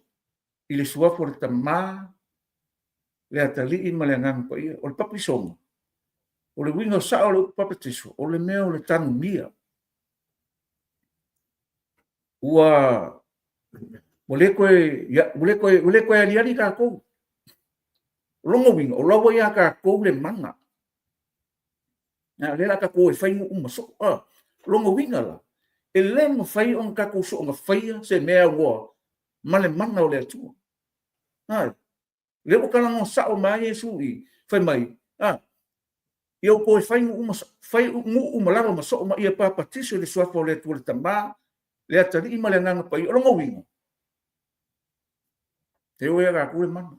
i le suafa o le Tama, le Atalii ma le Agaga Paia. O le papisoga, o le uiga sao o le upu papatiso, o le mea o le tanumia. Ua ua le toe, ua le toe, ua le toe aliali tatou. O lona uiga, o la ua ia tatou le mana. A o lea la tatou o e fai nuu ma soo. A, o lona uiga la, e le mafai ona tatou soona faia se mea aunoa ma le mana o le Atua. A, lea ua talanoa sao mai lava Iesu i, fai mai, a, ia outou e fai nuu ma, fai nuu uma lava ma soo ma ia papatiso i le suafa o le Atua le Tama, le Atalii ma le Agaga Paia. O lona uiga, e o ia tatou le mana.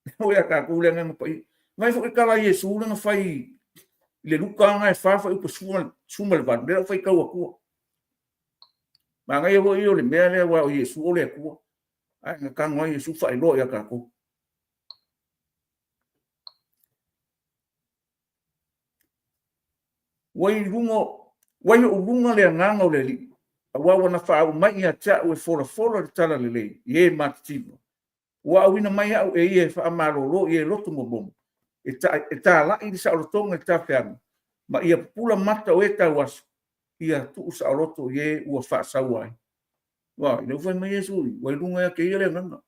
E o ia tatou le Agaga Paia. Vaai foi tala a Iesu lea na fai i le Luka lena e 4 fuaiupu 18, lea o le a ou faitau atua. Manaia foi ia o le mea lea aua o Iesu o le Atua. Ae na tago lava Iesu faailoa ia tatou. Ua i luga, ua i ou luga le agaga o le Alii, aua ua na faauu mai ia te au e folafola le talalelei i e matitiva. Ua auina mai au e ia e faamalolo i e loto momomo, e, ta, e talai le saolotoga i le tafeaga, ma ia pupula mata o e tauaso, ia tuusaoloto i e ua faasaua ai. Ua, ina ua fai mai Iesu, ua i luga ia te ia le agaga.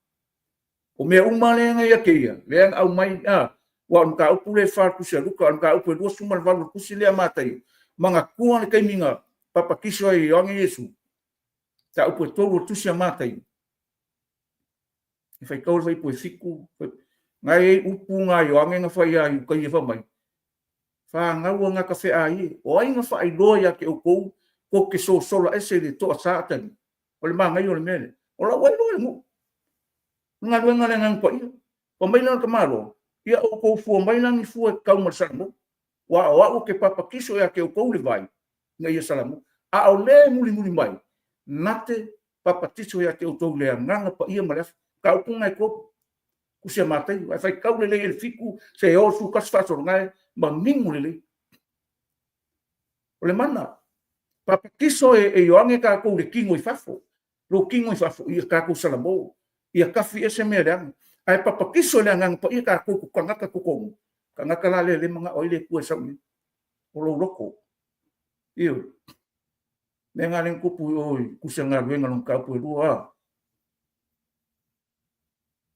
O mea uma lea na ia te ia, lea na aumai, a, ua o le mataupu lea e 4 tusi a Luka, o le mataupu e 28 o le tusi lea a Mataio, manatua le taimi na papatiso ai e Ioane Iesu, mataupu e 3 o le tusi a Mataio, e faitau le fuaiupu e 7, na e i ai upu na Ioane na fai ia Iutaia fai mai, fanau a gata feai e, o ai na faailoa ia te outou tou te sosola ese i le toasa atalii? O le manaia o le mea lea. O la ua iloa e le nuu. O le galuega a le Agaga Paia. Fai mai lana tamaloa, ia outou fua mai la ni fua e tatau ma le salamumu. Aua o au ou te papatiso ia te outou i le vai, ina ia salamumu. A o le e mulimuli mai, na te papatiso ia te outou i le Agaga Paia ma le afi. Mataupu na e tolu. Tusi a Mataio. Ae faitau lelei e le 7, se o le 11 faasologa e manino lelei. O le mana, papatiso e Ioane tatou i le tino i fafo, lou tino i fafo, ia tatou salamo, ia tafi ese mea leaga. Ae papatiso e le Agaga Paia tatou ko tagata totonu, tagata la lea le manao ai le Atua e sau i ai, o lou loto. Ioe. Mea na lea na tupu i o i Tusi a Galuega lona mataupu e 2 a.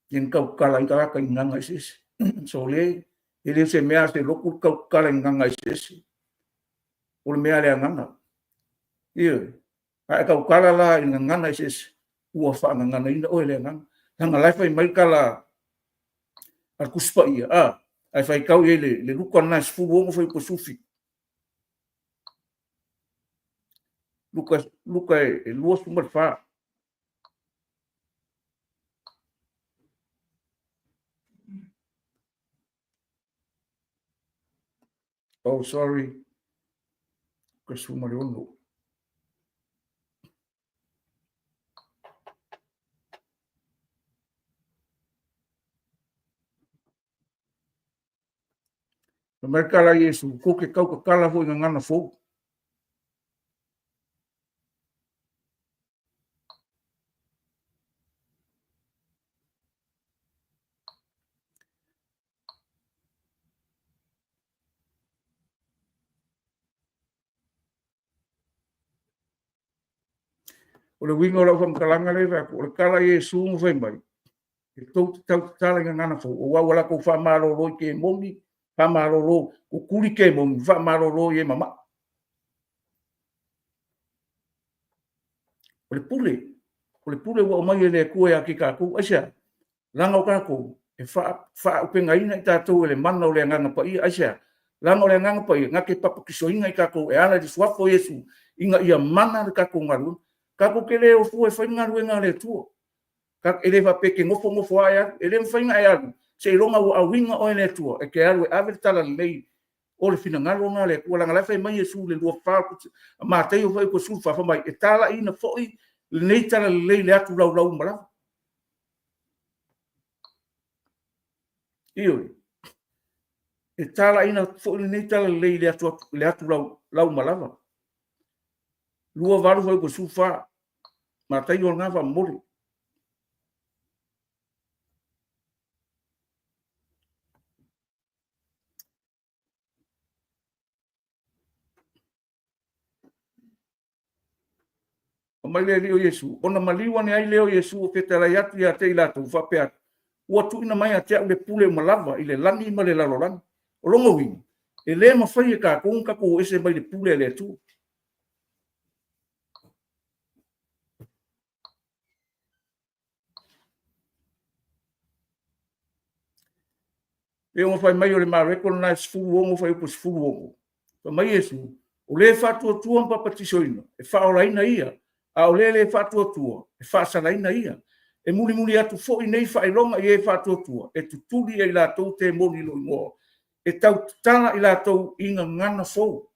Ia na tautala ai tagata i gagana eseese. So le, e le o se mea a se lotu le tautala i gagana eseese. O le mea a le agaga. Ioe. A e tautala la i gagana eseese, ua faagaganaina oe e le agaga. Leaga la e fai mai le tala a le Tusi Paia, a, ae faitau i ai le, le Luka lena e 16 fuaiupu e 17. Luka, Luka e 24. Oh, sorry. Ka 16. Fai mai le tala a Iesu, kou te tautatala foi i gagana fou. O le uiga o lau faamatalaga lea e fai atu, o le tala a Iesu na fai mai, e tou te tautatala i gagana fou, aua ua latou faamalolo i kemoni, faamalolo, tutuli kemoni, faamalolo i e mama'i. O le pule, o le pule ua aumai e le Atua ia te tatou, aisea? Leaga o tatou e faaaupegaina i tatou e le mana o le Agaga Paia, aisea? Leaga o le Agaga Paia na te papatisoina i tatou e ala i le suafa o Iesu ina ia mana le tatou galuega. Tatou te le o fua e fai le galuega a le Atua. E le faapea e te nofonofo lava e alu. E le mafai ona e alu seiloga ua auina oe e le Atua e te alu e ave le talalelei o le finagalo lena o le Atua. Leaga o la e fai mai Iesu i le 24 o Mataio fuaiupu 14, fai mai, e talaiina foi lenei talalelei i le atu laulau uma lava. Ioe. E talaiina foi lenei talalelei i le atu, i le atu lau, lau malava. 28 fuaiupu 14. Mataio lena faamolemole. Fai mai le Alii o Iesu, ona maliu ane ai lea o Iesu o fetalai atu ia te i latou, faapea atu, ua tuuina mai ia te au le pule uma lava i le lagi ma le lalolagi. O lona uiga, e le mafai e tatou ona tatou o ese mai le pule a le Atua. Pei ona fai mai o le Mareko lena e 16 fuaiupu 16. Fai mai Iesu, o le faatuatua ma papatisoina, e faaolaina ia, a o le le faatuatua, e faasalaina ia. E mulimuli atu foi nei faailoga i e faatuatua, e tutuli e i latou temoni i lou igoa, e tau tatala i latou i gagana fou.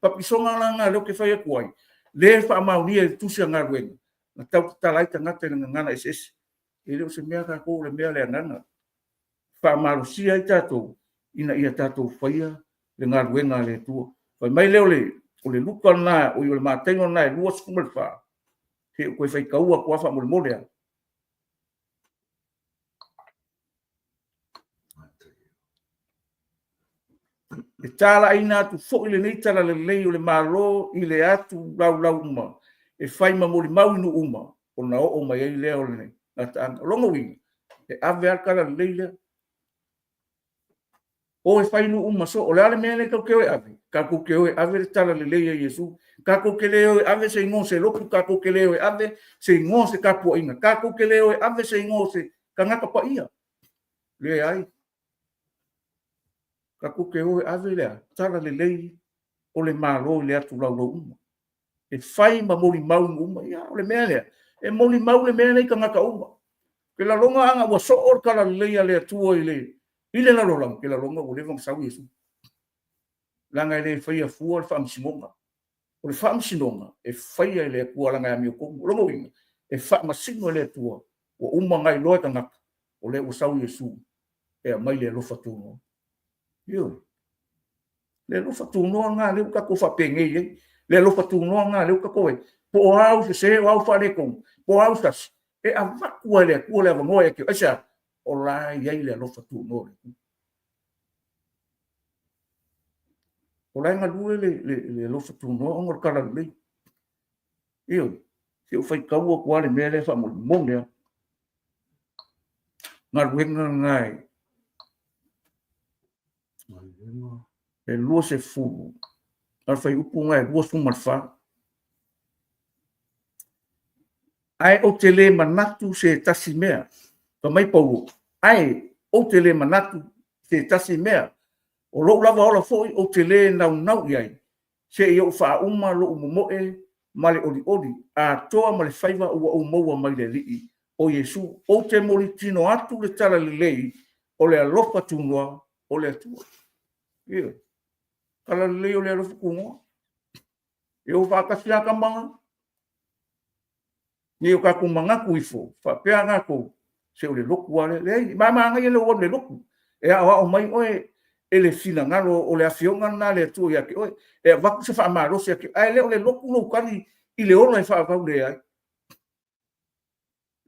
Papisoga la lena lea ou te fai atu ai, le faamaonia i le tusi a galuega, na tau tatala ai tagata i le gagana eseese. E le o se mea tatou, o le mea a le agaga. Faamalosia ai tatou ina ia tatou faia le galuega a le Atua. Fai mai lea o le, o le Luka lena, oi o le Mataio lena e 24, se i ou toe faitaua atu lava faamolemole lava. E talaiina atu foi lenei talalelei o le Malo i le atu laulau uma e fai ma molimau i nuu uma, ona oo mai ai lea o le gataaga. O lona uiga, e ave lava le talalelei lea. O e fai nuu uma so. O le a le mea lea tatou te o e ave? Tatou te o e ave le talalelei a Iesu. Tatou te le o e ave se igoa o se lotu, tatou te le o e ave se igoa o se tapuaiga, tatou te le o e ave se igoa o se tagata paia. Leai. Tatou te o e ave le talalelei o le Malo i le atu laulau uma. E fai ma molimau uma. Ia, o le mea lea, e molimau le mea lea i tagata uma. Ke lalona ana ua soo le talalelei a le Atua i le, i le lalolagi, ke lalona ua leva ona sau Iesu. Leaga e le faia fua le faamasinoga. O le faamasinoga e faia e le Atua leaga e amiotonu. O lona uiga, e faamasino e le Atua, ua uma ona iloa e tagata, o lea ua sau Iesu e aumai le alofa tunoa. Ioe. Le alofa tunoa lena lea ua tatou faapenei ai. Le alofa tunoa lena lea ua tatou ai. Po o a au sese, o a au faaletonu, po o a au sasi, e avatu lava e le Atua le avanoa ia te oe. Aisea? O la e i ai le alofa tunoa o le Atua. O la e galue le, le, le alofa tunoa ona o le talalelei. Ioe, se i ou faitau atu lava le mea lea faamolemole lava. Galuega lena e e 20, a le fuaiupu lena e 24. Ae ou te le manatu se tasi mea. Fai mai Paulo, ae ou te le manatu se tasi mea. O lou lava ola foi ou te le naunau i ai, se i ou faauma lou momoe ma le olioli, atoa ma le faiva ua ou maua mai le Alii, o Iesu. Ou te molitino atu le talalelei o le alofa tunoa o le Atua. Ioe. Talalelei o le alofa tunoa. E o faatasi lava tama Ne i o tatou manatu ifo, faapea tatou, se o le lotu lava lea. Leai, ma e manaia le ou alu i le lotu, e aoao mai oe e le finagalo o le Afioga lena a le Atua ia te oe, e avatu se faamalosi ia te oe, ae le o le lotu lou tali i le ola e faavavau leai.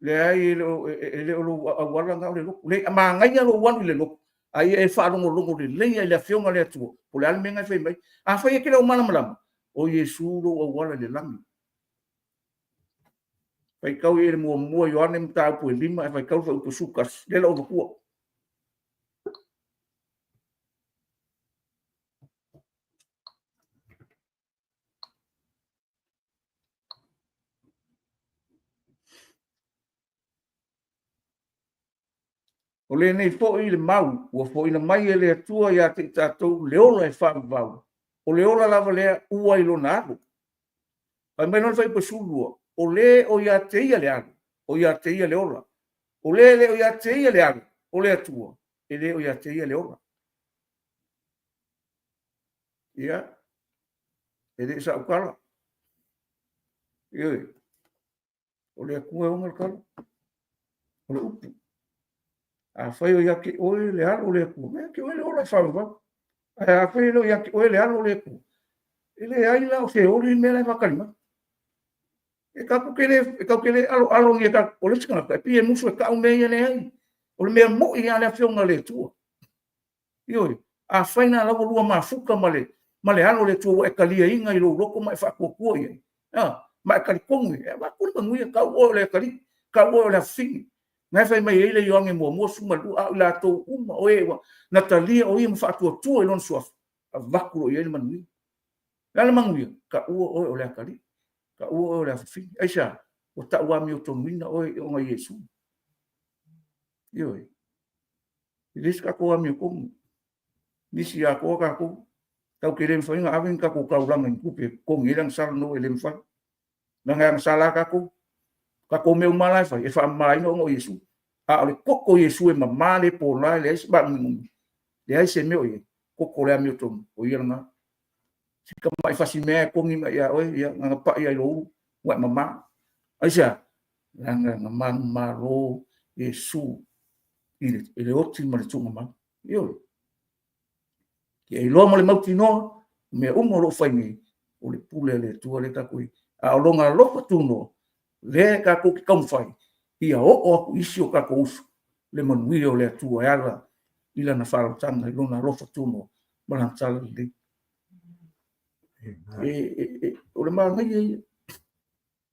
Leai, e le o, e le o lou auala lena o le lotu. Leai, manaia lou alu i le lotu, a ia e faalogologo lelei lava i le Afioga a le Atua, po o le a le mea lena e fai mai. Afai e te le o malamalama, o Iesu lou auala i le lagi. Faitau i le muamua Ioane mataupu e 5 ae faitau le fuaiupu 11. Lea la ua matua. O lenei foi le mau ua foina mai e le Atua ia te i tatou le ola e faavavau, o le ola lava lea ua i lona alo. Fai mai loa le fuaiupu 12, o le o ia te ia le alo, o ia te ia le ola. O le le o ia te ia le alo, o le Atua, e le o ia te ia le ola. Ia, e le o sau tala. Ioe, o le Atua e ona le tala. O le upu. Afai o ia te oe le alo o le Atua, ia te oe le ola e faavavau. Ae afai e le o ia te oe le Alo o le Atua, e leai la o se oli le mea la e faatali mai. E tatou te le, e tatou te le aloalo ni o le isi tagata e pei e musu e tau mea ia leai. O le mea moi lava le Afioga a le Atua. Ioe. Afai la ua lua mafuta ma le ma le Alo o le Atua ua e taliaina i lou loto ma e faatuatua i ai, a, ma e talitonu i ai, e avatu le manuia, tau oe o le atalii, tau oe o le afafine. Na e fai mai ai le Ioane muamua 12, a o i latou uma o e ua na talia o ia ma faatuatua i lona suafa, avatu loa i ai le manuia. O le a le manuia? Taua oe o le atalii, taua oe o le afafine. Aisea? Ua tau amiotonuina oe ona o Iesu. Ioe. E le se tatou amiotonu. Nisi atoa tatou. Tatou te le mafai ona ave ni tatou taulaga i ni tupe e totogi ai le agasala ona e le mafai. Leaga e agasala lava tatou. O tatou mea uma lava la e fai, e faamamaina ona o Iesu. A o le toto o Iesu e mama le pola, e leai se maanuminumi, leai se mea o i ai, toto o le amiotonu, o ia lena. Si tamai fasimea e togi mai ia oe, ia na ona pai lava i lou ulu ua e mama. Aisea? Leaga na manumalo Iesu i le oti ma le tuugamau. Ioe. Ia iloa ma le mautinoa, mea uma o lo o fai nei, o le pule a le Atua lea tatou i. A o lona alofa tunoa, lea tatou te taumafai, ia oo atu isi o tatou uso, le manuia o le Atua e ala i lana faaolataga, i lona alofa tunoa ma lana talalelei. O le manaia ia.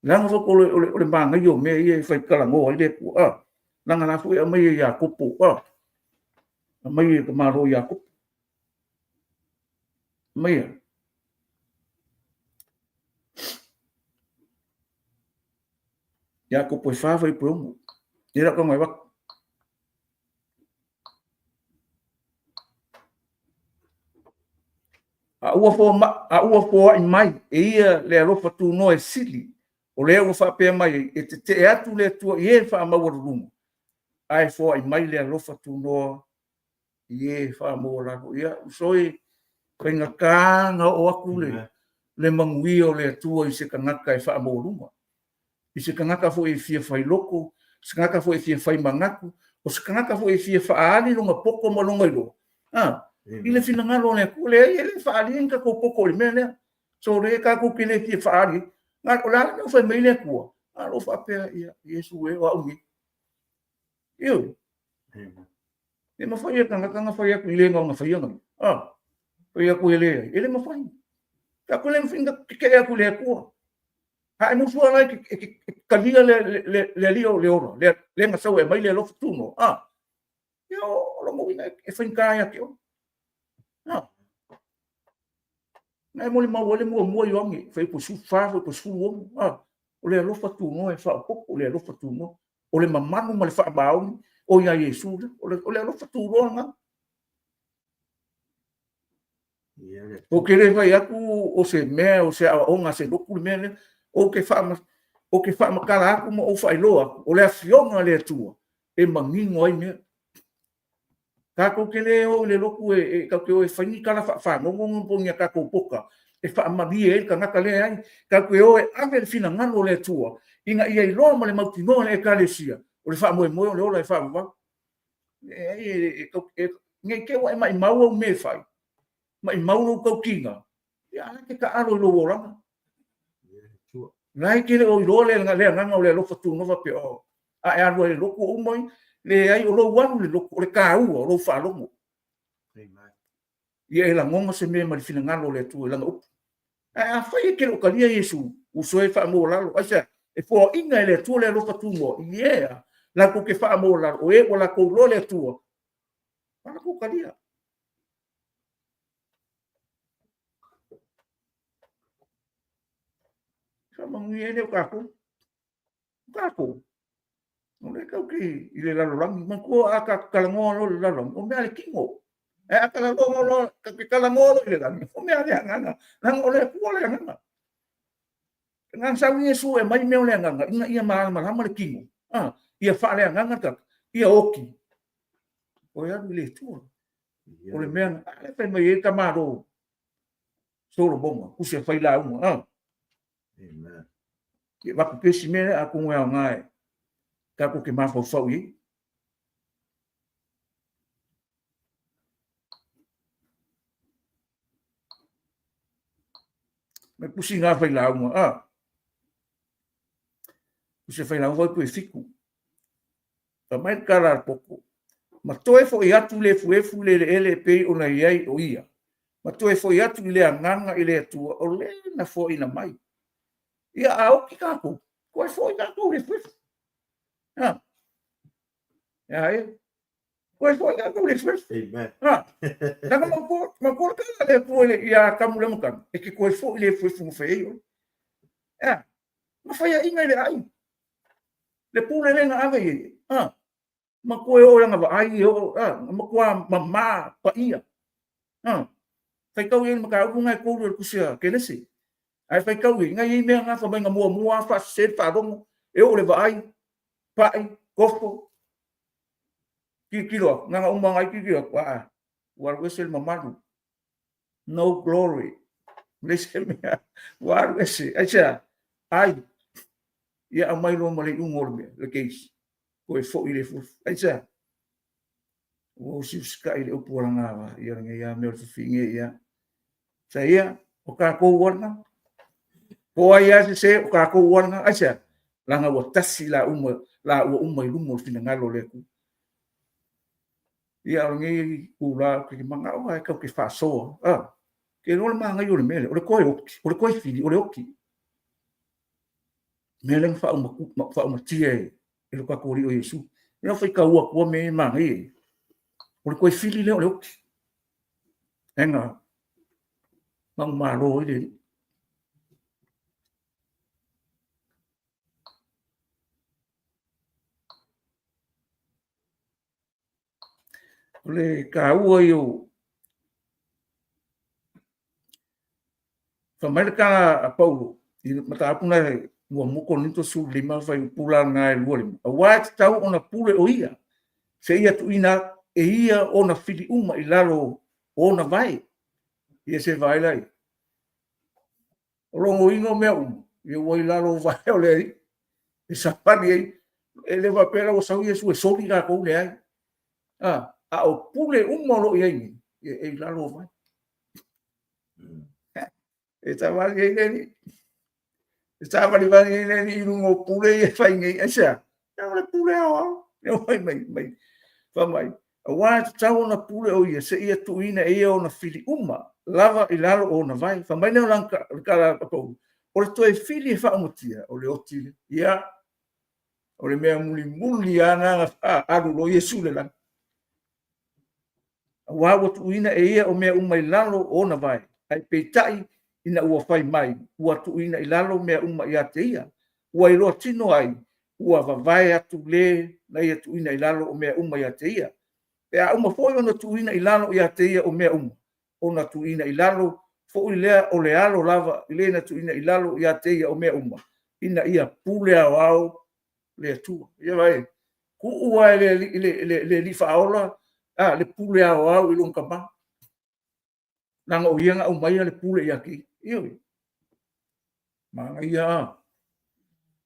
Leaga foi o le manaia o mea ia e fai talanoa ai le Atua, a, leaga la foi e aumai e Iakopo, a, aumai e le tamaloa Iakopo. Aumai Iakopo e 4 fuaiupu e 6. Ia lau tago e avatu. A ua a ua foai mai e ia le alofa tunoa e sili, o lea ua faapea mai ai, e tetee atu le Atua i e faamaualuluga, ae foai mai le alofa tunoa i e faamaualalo. Ia, uso e, faigata ona oo atu le, le manuia o le Atua i se tagata e faamaualuga. I se tagata foi e fia fai loto, se tagata foi e fia fai manatu, o se tagata foi e fia faaali lona poto ma lona iloa, a, i le finagalo o le Atua. Leai, e le faaalia ni tatou poto i le mea lea. So, o lea tatou te le fia faaali. O le a le mea ua fai mai ai le Atua? A o lo o faapea, ia, Iesu e, o au nei. Ioe. E mafai e le tagata ona fai atu i le na ona faia na. A, fai atu e leai. E le mafai. Tatou le mafai ona tetee atu i le Atua. A e musu ala e te talia le Alii o le ola, le na sau e aumai le alofa tunoa, a, ia o lona uiga e faigata ia te oe. A, na e molimau ai le muamua Ioane, fuaiupu 14, fuaiupu 16, a, o le alofa tunoa e faaopoopo, o le alofa tunoa, o le mamalu ma le faamaoni o ia Iesu lea, o le alofa tunoa lena. Ou te le fai atu o se mea, o se aoaoga a se lotu le mea lea. Ou te faama, ou te faamatala atu ma ou faailoa atu, o le Afioga a le Atua e manino ai mea. Tatou te le o i le lotu e, e tatou te o e fai ni tala faafagogo po o ni a tatou poka e faamalie ai le tagata, leai. Tatou te o e ave le finagalo o le Atua ina ia iloa ma le mautinoa e le Ekalesia o le faamoemoe o le ola e faavavau. Leai, e, e, e, ne i te i ua e maimau au mea e fai, maimau lou tautiga, ia a la e te taalo i lou olaga. La e te le o iloa le, le agaga o le alofa tunoa faapea, oh, a e alu ai i le lotu o uma ai, leai, o lou alu i le lotu, o le taua o lou faalogo. Ia e lagona se mea mai le finagalo o le Atua i lana upu. Ae afai e te le o talia Iesu, uso e faamaualalo, aisea? E foaiina e le Atua le alofa tunoa i e a latou te faamaualalo, o e ua latou iloa le Atua, ma latou talia. Faamanuia ai lea o tatou. O tatou, o lea tatou te i le lalolagi. Manatua a tatou talanoa loa i le lalolagi, o mea a le tino. Ae a talanoa loa, tatou te talanoa loa i le lagi, o mea a le agaga. Leaga o le Atua le agaga. Na sau Iesu e aumai mea o le agaga ina ia malamalama le tino, a, ia faaleagaga le tagata, ia oti. Oi alu i le Atua. O le mea na, a lea fai mai ai le tamalo Solomona, tusi e fai lauga, a. Amen. Ia avatu pea si mea lea atonu e aoga e tatou te mafaufau i ai. Mai pusi ngā failauga, a. Pusi failauga foi pue fiku. Fa mai le tala a le koko, ma toe foi atu le efuefu i le eleele e pei ona i ai o ia, ma toe foi atu i le agaga i le Atua o le na foaina mai. Ia a oti tatou, toe foi tatou i le efuefu. A, e a e? Toe foi tatou i le efuefu. Amen. A, leaga mautua le tala a le Atua ia Atamu i le amataga, e te toe foi i le efuefu na fai ai oe. E a? Na faiaina i le ai. Le pule lea na ave i ai, a, matua e oo i lana vaai, e oo, a, na matua mama paia. A, faitau i ai i le mataupu lena e 3 o le tusi a Kenese. Ae faitau i ai, na i ai mea na fai mai na muamua lava faasese le faalogo, e oo i le vaai, pai, tofo, tilotilo atu, na ona uma lava tilotilo atu, aa, ua alu ese le mamalu. No glory. Leai se mea, ua alu ese. Aisea? Ai, ia aumai loa ma le iuga o le mea, le case. Toe foi i le efuefu. Aisea? Ua usiusitai le upu a lana ava, ia lenei lava mea o le fafine, ia. Sa ia, o tatou ua lena. Po o ai lava sese, o tatou ua lena. Aisea? Leaga ua tasi la uma, la ua uma i luma o le finagalo o le Atua. Ia, o lenei itula ou te manao lava tatou te faasoa. Ah, ke iloa le manaia o le mea lea, o le toe oti, o le toe fili, o le oti. Mea lea na faaumatia e lo tatou Alii o Iesu. Ia faitau atu mea ia manaia ia. O le toe fili lea o le oti. Ega manumalo ai le Alii. O le taua ia o Fai mai le tala a Paulo i le mataupu na e 1 Korinito 15 fuaiupu la lena e 25, aua e tatau ona pule o ia, seia tuuina e ia ona fili uma i lalo o ona vae. Ia se vaai la i ai. O logoina o mea uma, ia ua i lalo o vae o le Alii e savali ai. E le faapea la ua sau Iesu e soli tatou, leai. A, a o pule uma o lo o i ai nei, ia e i lalo o vae. E savali ai le Alii. E savalivali ai le Alii i luga o pule ia e fai nei. Aisea? O le pule aoao. E fai mai, mai, fai mai, aua e tatau ona pule o ia seia tuuina e ia ona fili uma lava i lalo o ona vae. Fai mai lea o le tala a Paulo, o le toe fili e faaumatia, o le oti lea. Ia, o le mea mulimuli lava na alu loa Iesu i le lagi. Aua ua tuuina e ia o mea uma i lalo o ona vae, ae peitai ina ua fai mai, ua tuuina i lalo mea uma ia te ia, ua iloa tino ai, ua vavae atu le na ia tuuina i lalo o mea uma ia te ia. Pe a uma foi ona tuuina i lalo ia te ia o mea uma, ona tuuina i lalo foi lea o le Alo lava i le na tuuina i lalo ia te ia o mea uma, ina ia pule aoao le Atua. Ia vaai, tuu lava e le Alii, le, le Alii Faaola a, le pule aoao i lona tama. Leaga o ia na aumaia le pule ia te ia. Ioe. Manaia a.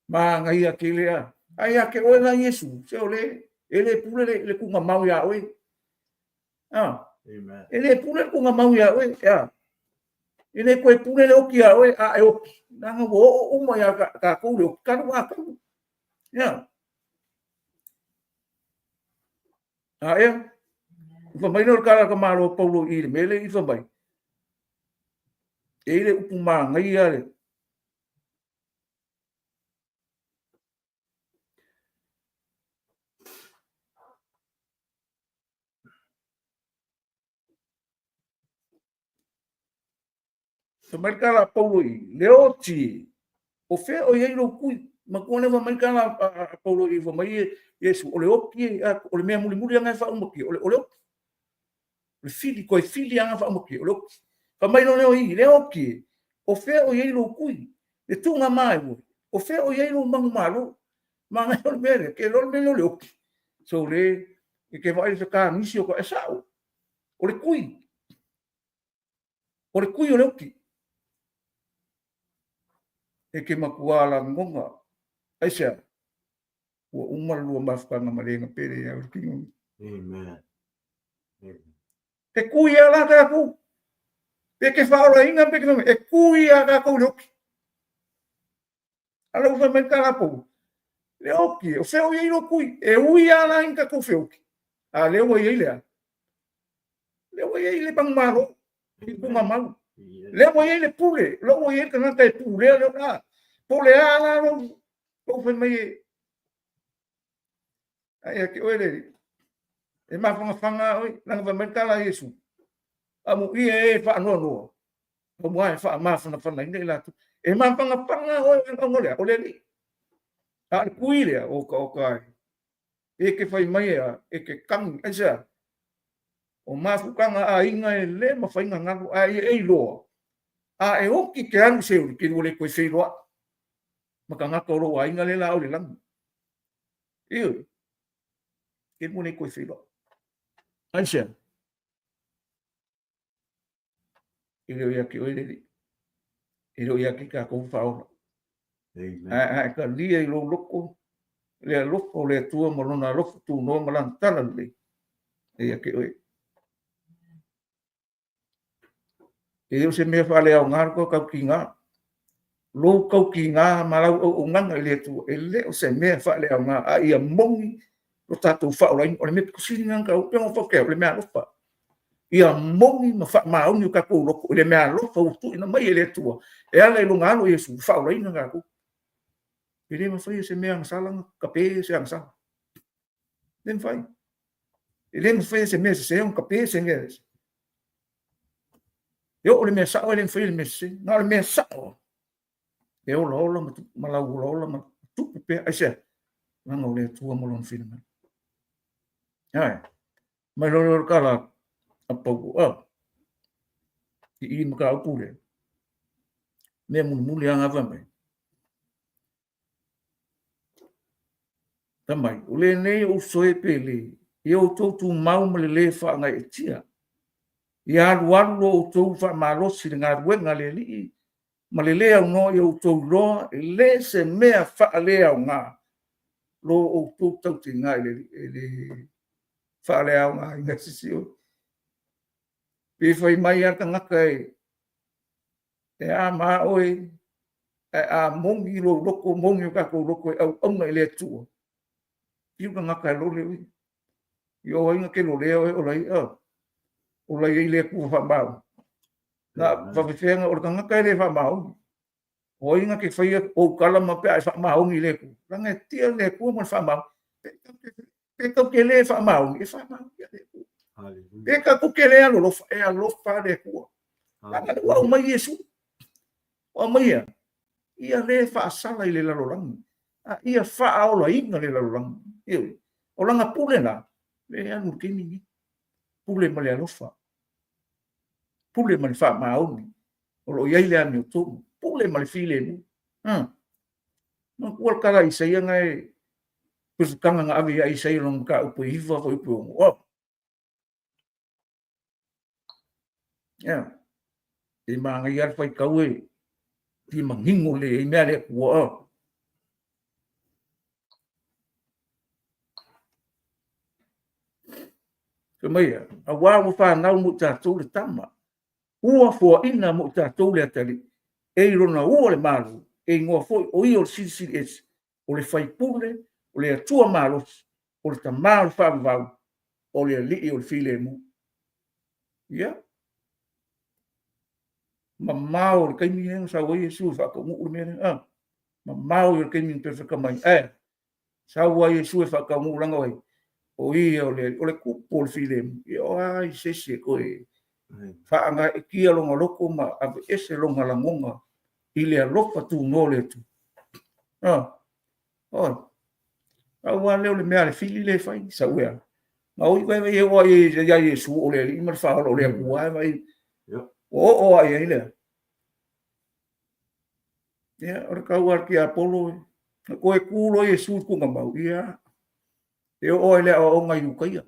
Manaia tele a. Ae ia te oe la Iesu, se o le, e le pule le, le tuugamau ia oe. A. Amen. E le pule le tuugamau ia oe. A. E le toe pule le oti ia oe, a e oti. Leaga ua oo uma ia tatou le oti, talu Atamu. Ia. A ea? Fai mai lea o le tala a le tamaloa Paulo i le mea lea i fai mai. E i ai le upu manaia le Fai mai le tala a Paulo i le oti e, o fea o i ai lou kui? Matua lea fai mai le tala a Paulo i fai mai Iesu, o le oti e, o le mea mulimuli lava e faaumatia, o le, o le oti. O le fili, toe fili lava faaumatia, o le oti. Fai mai loa lea o i, le oti e, o fea o i ai lou kui? Le tuuga maeu, o fea o i ai lou manumalo? Manaia o le mea lea, ke iloa le mea lea o le oti. So le, e te vaai i le fetagisi o ka, e sao, o le kui. O le kui o le oti. E te matua lagona. Aisea? Ua uma le lua mafutaga ma le na pele ia o le tino. Amen. Amen. He kui a la tatou. Pe ke faaolaina pe ke fai mai, e kui lava tatou i le oki. A o lea ua fai mai le tala a Paulo, le oki, o fea o i ai lou kui? E ui lava la ina tatou feoki, a o lea ua i ai le a? Lea ua i ai le manumalo i le tuugamau. Lea ua i ai le pule, lea ua i ai le tagata e pulea le ola. Po o le a la lou fai mai e ae ia te oe le Alii, e mafanafana lava oe, leaga fai mai le tala a Iesu, amuia e faanoanoa, aua e faamafanafanaina i latou. E mafanafana lava oe ona o le a? O le Alii. A o le kui lea, oka oka e, e te fai mai e a? E te kagi. Aisea? O mafutaga a aiga e le mafai ona galo, ae ia e iloa, a e oti e te alu i Seoli, e te lua le toe feiloai ma tagata o lou aiga lea o le a o i le lagi. Ioe. E te lua le toe feiloai. Aisea? E le o ia te oe le Alii. E le o ia te tatou faaola. Ae a e talia i lou loto le alofa o le Atua ma lona alofa tunoa ma lana talalelei, e ia te oe. E le o se mea faaleaoga le tautiga. Lou tautiga ma lau auaunaga i le Atua, e le o se mea faaleaoga, a ia moni lo tatou faaolaina. O le mea pito sili lena ona taua, pei ona ou fai atu, o le meaalofa. Ia moni ma faamaoni o tatou loto i le meaalofa ua tuuina mai e le Atua e ala i lona Alo o Iesu e faaolaina tatou. E le mafai e se mea agasala ona tape se agasala. E le mafai. E le mafai e se mea sese ona tape se mea sese. E oo i le mea sao e le mafai e le mea sese. Na o le mea sao e olaola ma lau olaola ma tupu pea. Aisea? Leaga o le Atua ma Lona finagalo. Ae, mai loa lea o le tala a Paulo, a, i i mataupu lea, mea mulimuli lava na fai mai. Fai mai, o lenei ou uso e pele, ia outou tumau ma le lē faagaeetia, ia alualu lo outou faamalosi i le galuega a le Alii ma le lē aunoa ia outou iloa e le se mea faaleaoga lo outou tautiga i le Alii. E le faaleaogaina e se isi oe. Pe fai mai lava le tagata e a ma a oe, ae a moni lou loto, moni o tatou loto e auauna i le Atua, fiu le tagata e lole oe. Ia o ai na te lolea oe o la e o la e i ai le Atua faamaoni. Na faapefea, o le tagata e le faamaoni. O ai na te faia ou tala ma pe a e faamaoni i le Atua? Leaga e tia le Atua ma le faamaoni. Pe tatou te le faamaoni, e faamaoni lava le Atua. Pe tatou te le alolofa, e alofa lava le Atua. Leaga o lea ua aumai Iesu. Ua aumai e a? Ia le faasala i le lalolagi, a ia faaolaina le lalolagi. Ioe. O lana pule lena, lea e alu i le taimi lenei. Pule ma le alofa. Pule ma le faamaoni. O lo o i ai le amiotonu. Pule ma le filemu. Manatua le tala a Isaia na e pesutaga na ave ia Isaia i lona mataupu e 9 fuaiupu e 6. Oh. Yeah. E manaia le faitau e fia manino lelei ai mea a le Atua. Oh. Fai mai ia, auā ua fanau mo i tatou le tama, ua foaina mo i tatou le atalii, e i lona ua le Malo, e igoa foi o ia o le Silisili Ese, o le Faipule, o le Atua malosi, o le Tama o le faavavau, o le Alii o le filemu. Ia, mamao le taimi lea na sau ai Iesu e faataunuu le mea lea. Ah, mamao ia le taimi na perofeta mai. Eh, sau ai Iesu e faataunuu leaga o ai? O ia o le, o le tupu o le filemu. Ia o ai se isi e toe faagaeetia lona loto ma aveese lona lagona i le alofa tunoa o le Atua. Ah, oi. Pau lava lea o le mea a le fili lea e fai, sau e a. Na oi vai vai e oo ai ia Iesu o le Alii ma le Faaola o le Atua e vai. Ua oo ai ai lea. Ia, o le tau a le tiapolo, na toe tu loa Iesu i tuugamau, ia, e oo ai le aoaoga i Iutaia.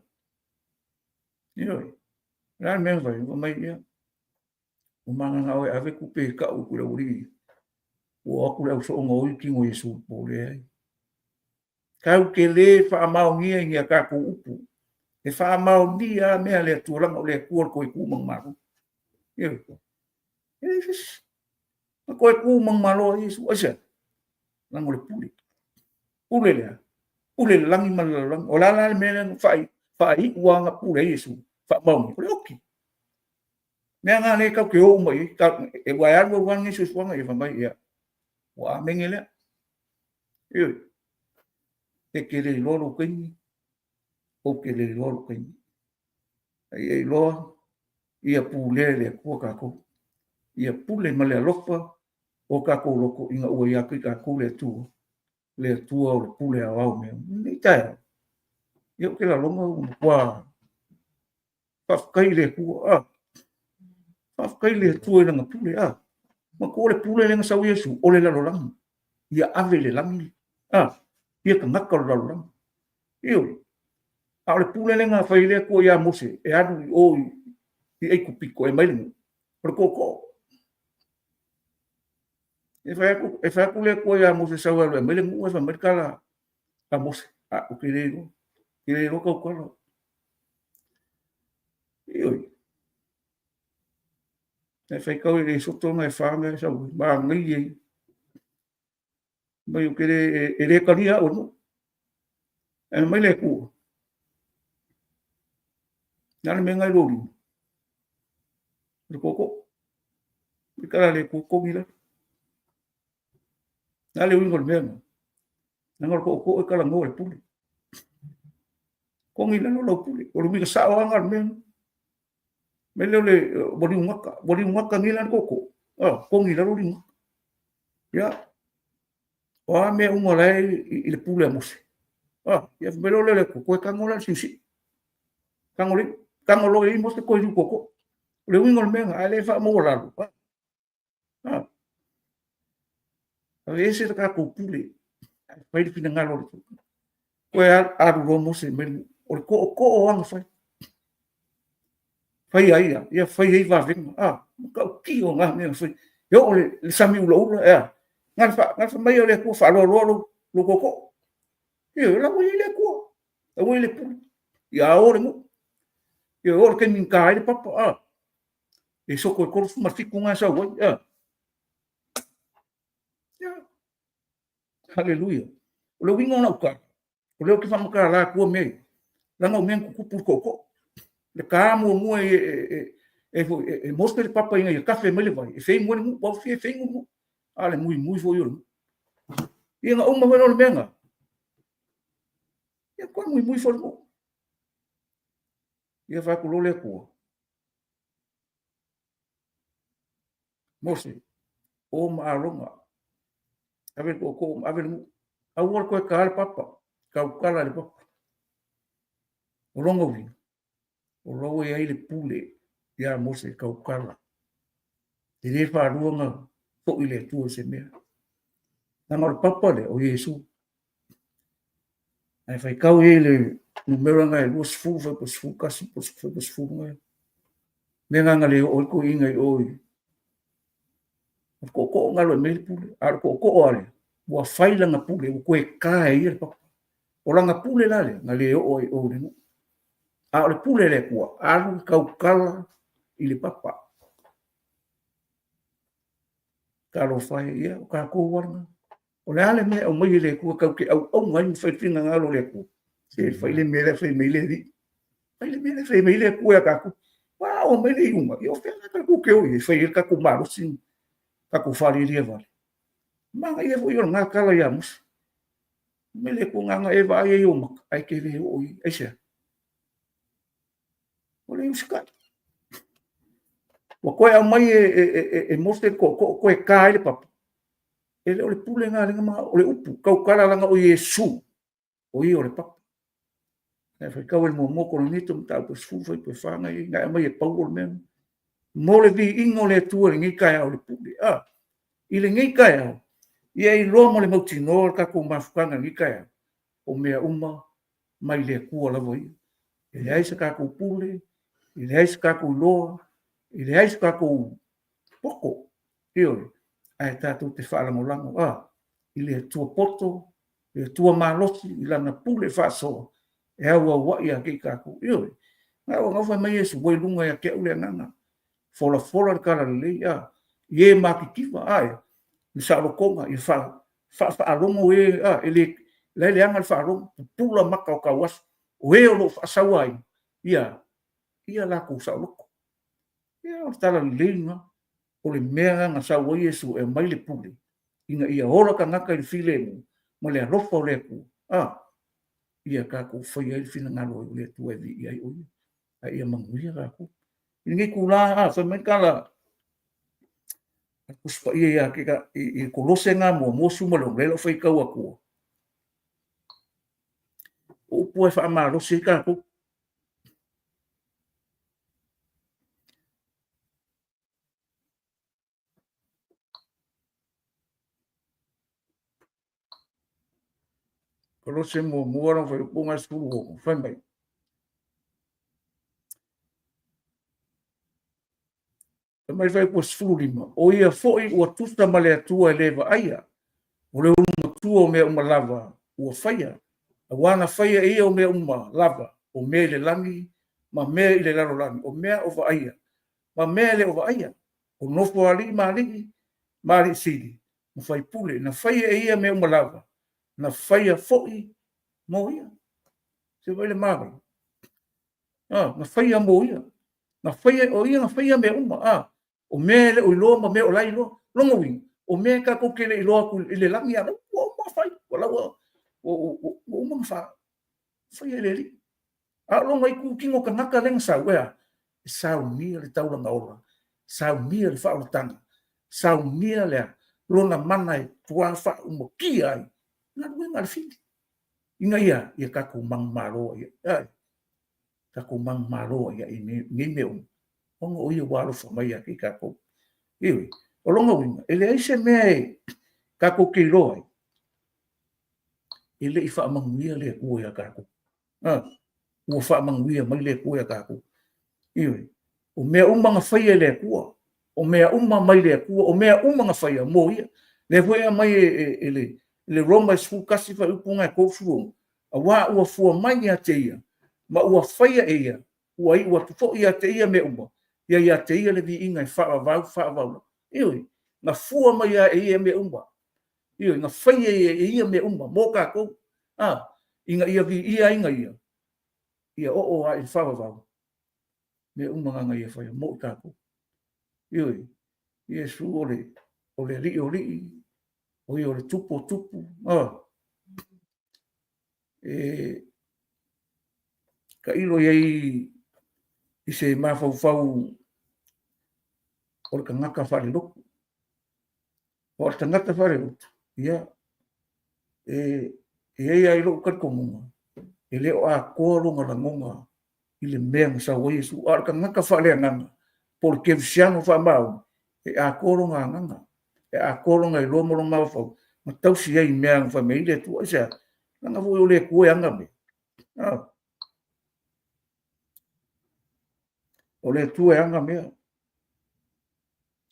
Ioe. O le a le mea na fai? Fai mai, ia, ua manana oe ave tupe e tau atu i le aualii. Ua o atu le ausooga o i tino Iesu i le po leai. Tatou te le faamaonia i ni a tatou upu. E faamaonia lava mea a le Atua, leaga o le Atua o le toe tu manumalo. Ioe. E leai se isi. Na koe ku manumalo ai Iesu. Aisea? Leaga o le pule. Pule lea. Pule le lagi ma le lalolagi. O le a la le mea lea na faaiu lava na pule ai Iesu? Faamaoni. O le oki. Mea na lea tatou te o uma i ai. E ua e alu alu lava lenei soifuaga, ia fai mai, ia, ua amene lea. Ioe. E te le iloa lou taimi, ou te le iloa lou taimi. A ia iloa, ia pulea e le Atua tatou. Ia pule ma le alofa o tatou loto ina ua ia te i tatou le Atua, le Atua o le pule aoao mea. Lenei taeao, ia ou te lalona ua matua faafetai i le Atua. Ah, faafetai i le Atua i lana pule. Ah, matua o le pule lea na sau Iesu, o le lalolagi. Ia ave i le lagi. Ah, ia tagata o le lalolagi. Ioe. A o le pule lea na fai ai le Atua ia Mose e alu i o i Aikupito e mai le nuu, o le tootoo. E fai atu, e fai atu le Atua ia Mose sau e alu e aumai le nuu, ae fai mai le tala a Mose, a, ou te le iloa, ou te le iloa tautala. Ioe. E faitau e soto na e wha mea e sau, manaia ia. Mai ou te le, e le talia au e nuu. Ae mai le Atua. Na le mea ngai lou lima. Le tootoo. Le tala le Atua togi lalo. Na le uiga o le mea na. Leaga o le tootoo e talanoa i le pule. Togi lalo lau pule. O le uiga sao lava na o le mea na. Mai lea o le ua liugata, ua liugata nei la le tootoo. Ah, togi lalo liugata. Ia, o a mea uma la e i le pule a Mose. Ah, ia fai mai loa lea o le Atua, toe tago la i le siusiu. Tago le, tago loa i ai Mose toe liu tootoo. O le uiga o le mea lena, ae le faamaualalo. Ah, ah. Aveese le tatou pule, ae fai le finagalo o le Atua. Toe alu loa Mose mai le, o le tootoo lava na fai. Fai ai ia, ia fai ai vavega. Ah, matautia o na mea na fai. E oo le, le sami ulaula, ea. Na le fai mai o le Atua faaloaloa lou, lou tootoo. Ioe, la ua i ai le Atua. La ua i ai le pule. Ia o le nuu. Ia oo le taimi na ta ai le papa. Ah, e soko e 37 na e sau ai. Ah. Ia. Haleluia. O le uiga o lau tala, o lea ou te faamatala atua mea ia, leaga o mea na tutupu i le tootoo. Le ta muamua e, e, e, e, e Mose le papa ina ia tafe mai le vai, e feigu ai le nuu, ua fia e feigu le nuu. A le muimui foi o le nuu. Ia na uma foi le mea na. Ia toe muimui foi le nuu. Ia fai atu loa le Atua. Mose, o ma Arona, ave le tootoo ma ave le nuu. Aua le toe ta le papa, tautala i le papa. O lona uiga, o la ua i ai le pule ia Mose e tautala. E le faalua ona foi le Atua i se mea. Leaga o le papa lea, o Iesu. Ae faitau i ai le numera na e 20, fai po 11, po fai po 10 na. Mea na na le oo ai toeaiina i o i o le tootoo na alu e aumai le pule. A o le tootoo lava lea, ua fai lana pule, ua toe ta e ia le papa. O lana pule la lea, na le oo ai i o i le nuu. A o le pule a le Atua, alu tautala i le papa. Talofa e, ia, o tatou lava lena. O le a le mea e aumai e le Atua tatou te auauna ai ma fai le finagalo o le Atua? Se fai le mea lea fai mai le Alii. Fai le mea lea fai mai le Atua ia tatou. Ua oo mai le iuga, ia o fea la tatou te o i ai e fai ai le tatou malosi ma tatou faalialia vale? Manaia foi o lena tala ia Mose. Fai mai le Atua, na ona e vaai ai i ou maka, ae te le oo i ai. Aisea? Ua le usitai. Ua toe aumai e, e, e, e Mose le tootoo, toe ta ai le papa. E le o le pule lena lea na o le upu, tautala leaga o Iesu, o ia o le papa. Ae faitau e le muamua Korinito mataupu e 10 fuaiupu e 4 na i ai, na aumai e Paulo le mea lena. Mo le viiga o le Atua i lenei taeao i le pule. Ah, i lenei taeao, ia iloa ma le mautinoa le tatou mafutaga i lenei taeao, o mea uma mai le Atua lava ia. E leai se tatou pule, e leai se tatou iloa, e leai se tatou poto, ioe, ae tatou te faalagolago a i le Atua poto, le Atua malosi i lana pule faasoa e auauai ia te i tatou. Ioe, na ua fai mai Iesu, ua i luga ia te au le agaga, folafola le talalelei, a. i e matitiva, ae, le saolotoga, ia faafaalogo e, a, e le, la e leaga le faalogo, pupula maka o tauaso, o e o lo o faasauaina, ia, ia latou saoloto. Ia, o le tala lelei lena. O le mea lena na sau ai Iesu e aumai le pule, ina ia ola tagata i le filemu ma le alofa o le Atua, a, ia tatou faia ai le finagalo o le Atua e viia ai o Ia, a ia manuia tatou. I lenei itula, a, fai mai le tala a le Tusi Paia ia te i Kolose na muamua 16, lea o le a ou faitau atua, o upu e faamalosi ai tatou. Kolose muamua lona fuaiupu e 16, fai mai. Fai mai le fuaiupu 15, o ia foi ua tusa ma le Atua e le vaaia, o le ulumatua o mea uma lava ua faia, aua na faia e ia o mea uma lava, o mea i le lagi ma mea i le lalolagi, o mea o vaaia ma mea e le o vaaia, o nofoalii ma alii ma alii sili ma faipule, na faia e ia mea uma lava, na faia foi mo ia. Se i vaai le manaia? Na faia mo ia. Na faia, o ia na faia mea uma. A, o mea e le o iloa ma mea o la e iloa. Lona uiga, o mea tatou te le iloa atu i le lagi, a ua uma ona fai, ua ua uma ona faia e le Alii. A o lona itutino tagata lea na sau, e a? E saunia le taulaga ola, saunia le faaolataga, saunia le a? Lona mana e matua faaumatia ai galuega a le fili, ina ia ia tatou manumalo ai, e tatou manumalo ai i nei mea uma, ona o Ia ua alofa mai ia i tatou. Ioe. O lona uiga, e leai se mea e tatou te iloa ai, e le i faamanuia le Atua ia tatou. Ua faamanuia mai le Atua ia tatou. Ioe. O mea uma na faia e le Atua, o mea uma mai le Atua, o mea uma na faia mo Ia. Lea foi e aumai e le Roma e 11 fuaiupu lena e 36, aua ua fua mai ia te Ia, ma ua faia e Ia, ua iu atu foi ia te Ia mea uma, ia ia te Ia le viiga e faavavau faavavau lava. Ioe, na fua mai lava e Ia mea uma. Ioe, na faia e Ia mea uma mo tatou, a, ina ia viia ai na Ia, ia oo lava i le faavavau mea uma na Ia faia mo i tatou. Ioe, Iesu o le, o le Alii o Alii, o Ia o le Tupu o Tupu, a, e tailo i ai i se mafaufau o le tagata faalelotu. O le tagata faalelotu, ia, e i ai lava i lou talitonuga, e le o atoa lona lagona i le mea na sau ai Iesu. A o le tagata faaleagaga, po o le kerisiano faamaoni, e atoa lona agaga, e atoa lona iloa ma lona mafaufau, na tausi ai i mea na fai mai ai le Atua. Aisea? Leaga foi o le Atua e ana mea. O le Atua e ana mea.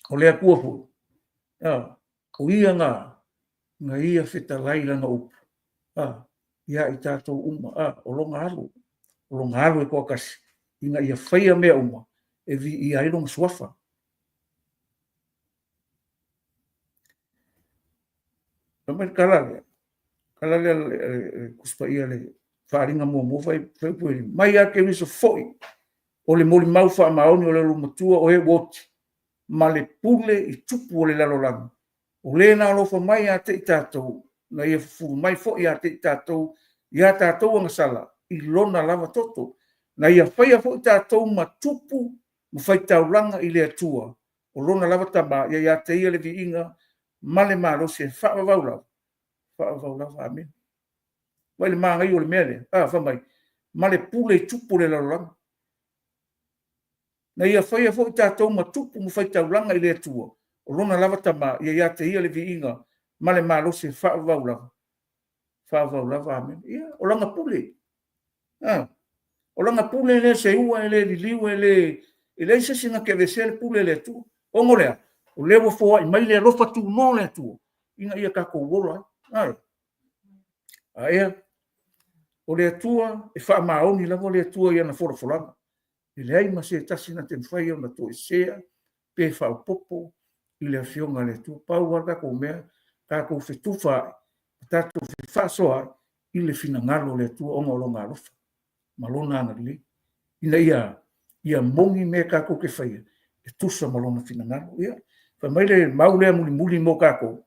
O le Atua foi, o Ia na, na Ia fetalai Lana upu ia i tatou uma, o Lona alo, o Lona alo e toatasi, ina ia faia mea uma e viia ai Lona suafa. Fai mai le tala lea, tala lea le Tusi Paia le faaaliga muamua fai upu e mai ia Keriso foi o le molimau faamaoni o le olomatua o e ua oti, ma le pule i tupu o le lalolagi, o le na alofa mai ia te i tatou, na ia fufulu mai foi ia te i tatou i a tatou agasala i lona lava toto, na ia faia foi tatou ma tupu ma faitaulaga i le Atua, o lona lava Tama, ia ia te ia le viiga ma le malosi e faavavau lava, faavavau lava. Amene. Vaai le manaia o le mea lea, a, fai mai, ma le pule i tupu o le lalolagi. Na ia faia foi tatou ma tupu ma faitaulaga i le Atua, o lona lava Tama, ia ia te ia le viiga ma le malosi e faavavau lava, faavavau lava. Amene. Ia, o lana pule. A, o lana pule e le seua, e le liliu, e le e leai se isi na te aveesea le pule a le Atua. Ona o le a? O lea ua foai mai le alofa tunoa o le Atua ina ia tatou ola ai. A, a ea, o le Atua e faamaoni lava le Atua i ana folafolaga. E leai ma se tasi na te mafai ona toesea pe faaopoopo. i le Afioga a le Atua. Pau lava le tatou mea, tatou fetufaai, tatou fefaasoaai i le finagalo o le Atua ona o Lona alofa ma Lona agalelei, ina ia moni mea tatou te faia e tusa ma Lona finagalo. Ia, fai mai le mau lea mulimuli mo tatou,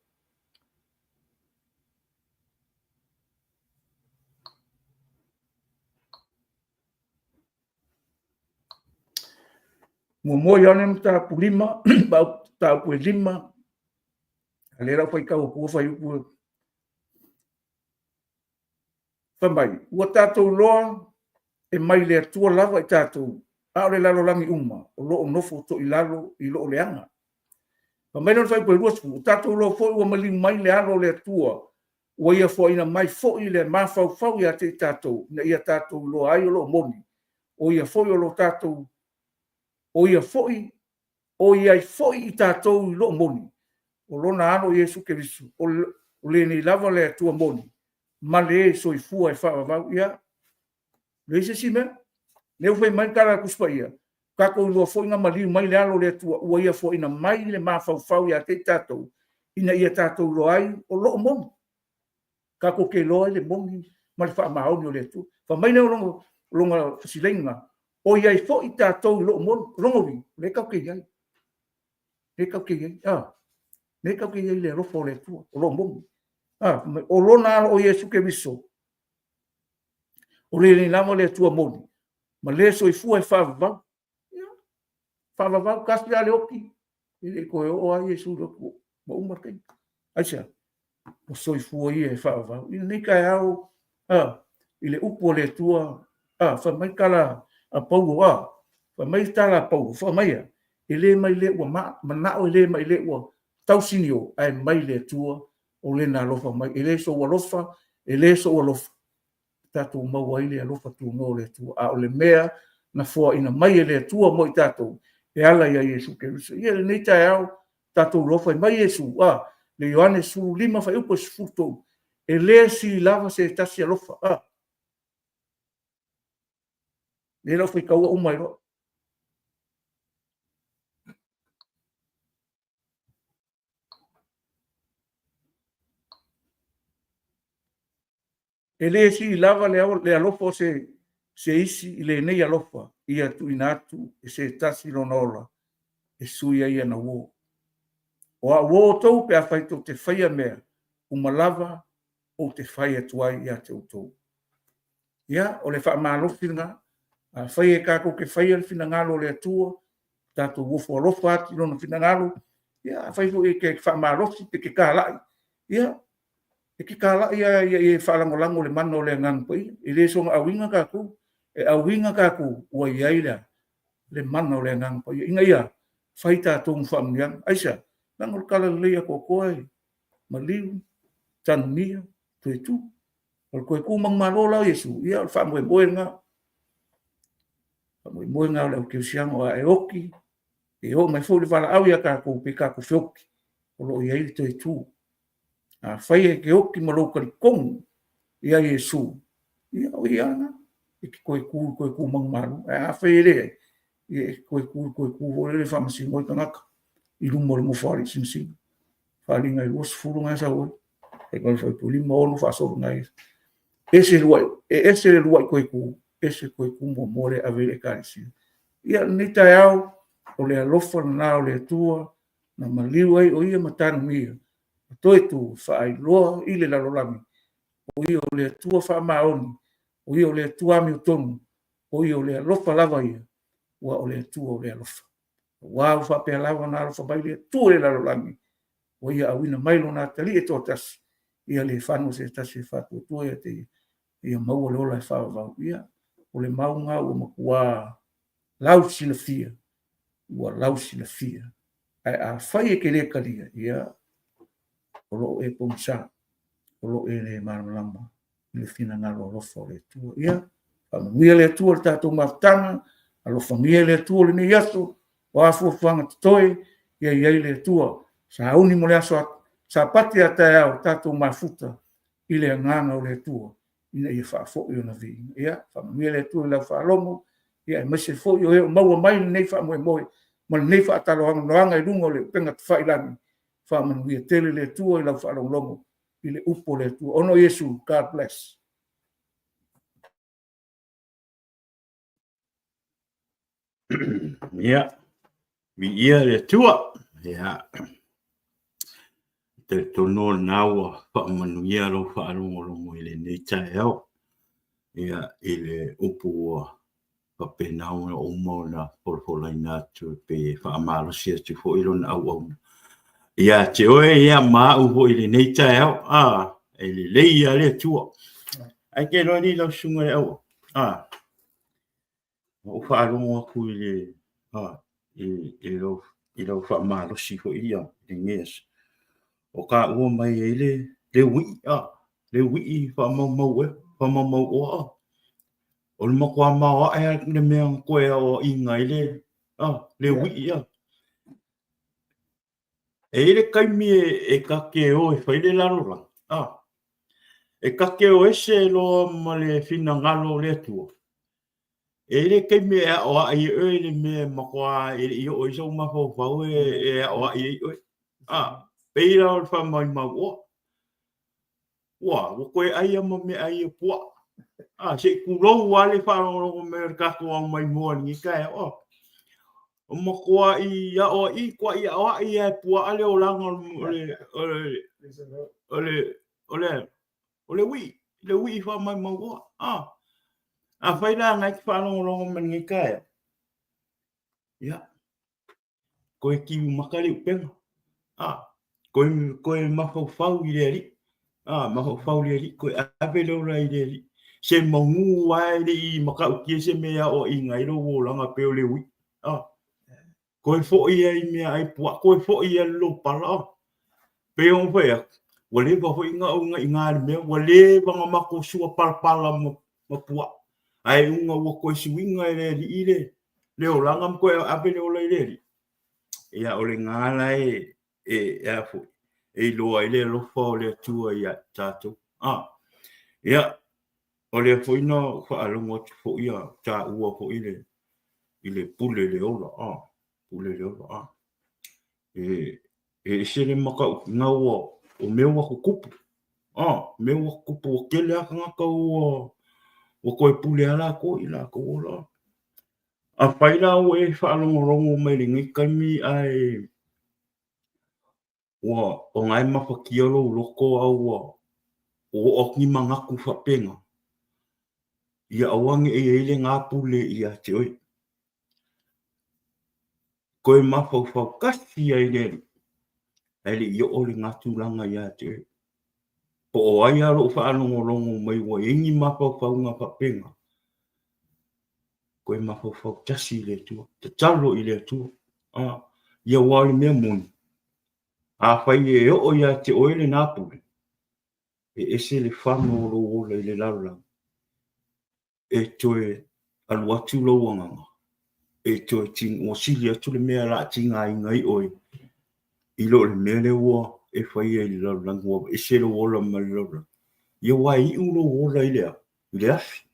Muamua Ioane mataupu 5, mataupu e 5, a lea la ua faitau atu fuaiupu Fai mai, ua tatou iloa e mai le Atua lava i tatou, a o le lalolagi uma o lo o nofo toilalo i lo leaga. Fai mai lona fuaiupu e 20, ua tatou iloa foi ua maliu mai le Alo o le Atua, ua ia foaina mai foi le mafaufau ia te i tatou, ina ia tatou iloa ai o lo o moni, o ia foi o lo tatou, o ia foi, o i ai foi i tatou i lo moni, o lona Alo Iesu Keriso, o lenei lava le Atua moni, ma le soifua e faavavau. Ia, leai se isi mea. Lea ua fai mai le tala a le Tusi Paia, tatou iloa foi na maliu mai le Alo o le Atua, ua ia foaina mai le mafaufau ia te i tatou, ina ia tatou iloa ai o lo o moni. Tatou te iloa ai le moni ma le faamaoni o le Atua. Fai mai lea o lona fesilaina, o i ai foi tatou i loo moni. O lona uiga, o lea tatou te i ai. O lea tatou te i ai, a? O lea tatou te i ai i le alofa o le Atua, o lo o moni. O lona Alo o Iesu Keriso, o lenei lava le Atua moni, ma le soifua e faavavau. Ia, faavavau, tasi lava le oti, e le i toe oo lava Iesu i le oti ua uma le taimi. Aisea? Ua soifua ia e faavavau. I lenei taeao, i le upu a le Atua, fai mai tala a Paulo, a, fai mai tala a Paulo, fai mai e le mai le ua manao, e le mai le ua tausinio, ae mai le Atua o lena alofa mai. E le sou alofa, e le sou alofa, tatou maua ai le alofa tunoa o le Atua, a o le mea na foaina mai e le Atua mo i tatou, e ala ia Iesu Keriso. Ia lenei taeao, tatou alofa mai Iesu, a, le Ioane 15 fuaiupu 13, e le sili lava se tasi alofa. A, lea la ua faitaua uma ai loa. E le sili lava le alofa o se isi i lenei alofa ia tuuina atu e se tasi lona ola e sui ai ana uo. O au uo outou pe afai tou te faia mea uma lava ou te fai atu ai ia te outou. Ia, o le faamalosi lena. Afai e tatou te faia le finagalo o le Atua, tatou ofo alofa atu i Lona finagalo, ia afai foi e te faamalosi pe te talai, ia, e te talai lava ia e faalagolago i le mana o le Agaga Paia. E le soona auina tatou, e auina tatou ua i ai le mana o le Agaga Paia, ina ia fai tatou ma faamanuiaga. Aisea? Leaga o le talalelei atoatoa e maliu, tanugia, toe tu. O le toe tu manumalo la o Iesu, ia o le faamoemoe lena. O le faamoemoe lena o le aukerisiano, a e oti, e oo mai foi le valaau ia tatou pe tatou feoti, o lo o i ai le toe tu. Afai e te oti ma lou talitonu ia Iesu, ia o i lava lena, e te toe tu i le toe tu manumalo. Ae afai e leai, ia e te toe tu i le toe tu foi lele e faamasino ai tagata i luma o le Nofoalii Simasima. Faaaliga e 20 na e sau ai, 56 faasolo na e ese e ese le uluai toe tu, ese le toe tu muamua lea e ave i le Ekalesia. Ia, lenei taeao, o le alofa lena o le Atua na maliu ai o Ia ma Tanugia ma toe tu e faailoa i le lalolagi, o Ia o le Atua faamaoni, o Ia o le Atua amiotonu, o Ia o le alofa lava ia, aua o le Atua o le alofa. Aua ua faapea lava ona alofa mai le Atua i le lalolagi, ua Ia auina mai Lona Atalii e toatasi, ia le fano se tasi e faatuatua ia te Ia, ia maua le ola e faavavau. Ia, o le mau lena ua matua lausilafia, ua lausilafia. Ae afai e te le talia, ia, o lo o e pogisa, o lo o e le malamalama i le finagalo alofa o le Atua. Ia, faamanuia le Atua i le tatou mafutaga, alofagia e le Atua lenei aso, o a fuafuaga totoe, ia i ai le Atua. Sauni mo le aso Sapati a taeao, tatou mafuta i le agaga o le Atua ina ia faafoi ona viiga. Ia faamanuia le Atua i lau faalogo, aemaise foi o e o maua mai lenei faamoemoe. ma lenei faataloanoaga i luga o le upega tafailagi. Faamanuia tele le Atua i lau faalogologo i le upu a le Atua. Ona o Iesu, God bless. Ia, viia le Atua. Ia, talitonu o lena ua faamanuia lou faalogologo i lenei taeao. Ia, i le upu ua faapena ona uma ona folafolaina atu e pei e faamalosi atu foi lona auauna ia te oe ia ma au foi i lenei taeao. A, e lelei lava le Atua. Ae te iloa alii lau susuga i le auauna, a, na ou faalogo atu i le, a, i, i lau, i lau faamalosi foi ia i lenei aso, o taua mai ai le, le uii, a, le uii faamaumau ea, faamaumau oa, a. O le matua maoae lava le mea na toe aoaiina ai le, a, le uii, a. E i ai le taimi e ta te o e fai le lalolagi, a, e ta te o ese loa ma le finagalo o le Atua. E i ai le taimi e aoai ai oe i le mea e matua e le i oo i ai sou mafaufau e aoai ai oe. A, pei la o le faamaumau oa. Ua, ua toe ai lava ma meaai ia puaa. A, se i tulou lava le faalogologo mai o le tatou ao maimoa i lenei taeao. A, o matuai aoai, tuai aoai lava e puaa le olaga o le, o le, o le, o le, o le uii, le uii faamaumauoa. A, afai la na e te faalogologo mai i lenei taeao, ia, Koe tiu maka le upega. A, koe, koe mafaufau i le Alii. A, mafaufau i le Alii, koe ave le ola i le Alii. Se manu lava e le i matautia se mea e aoaiina ai lou olaga pei o le uii. A, koe foi ai i meaai puaa, koe foi ai le lopala. A, pei ona fai atu, ua leva foi ona ou inaina i le mea, ua leva ona matou sua palapala ma, ma puaa. Ae una ua toe suiga e le Alii le, le olaga ma toe ave le ola i le Alii. Ia, o lena la e, e, e, a foi, e iloa ai le alofa o le Atua ia tatou. A, ia, o lea foi na faalogo atu foi a taua foi le, i le pule le ola, a, pule le ola, a. E, e ese le mataupu ua, o mea ua tutupu, a, mea ua tutupu, ua tele lava tagata ua, ua toe pule lava latou i latou ola. Afai la ua e faalogologo mai i lenei taimi ae ua o na e mafatia lou loto a ua oo atu ni manatu faapena, ia aua ne i i ai lena pule ia te oe. Toe mafaufau tasi ai le Alii, ae le i oo lena tulaga ia te oe. Po o ai lava lou faalogologo mai ua i ai ni mafaufauga faapena, Koe mafaufau tasi i le Atua, tatalo i le Atua. A, ia aua o le mea moni, afai e oo ia te oe lena pule, e ese le fano o lou ola i le lalolagi, e toe alu atu lou agaga, e toe ua sili atu le mea o le a tigaina ai oe i lo le mea lea ua e faia i le lalolagi, ua ese lou ola mai le lalolagi. Ia aua e iu lou ola i le a? I le afi.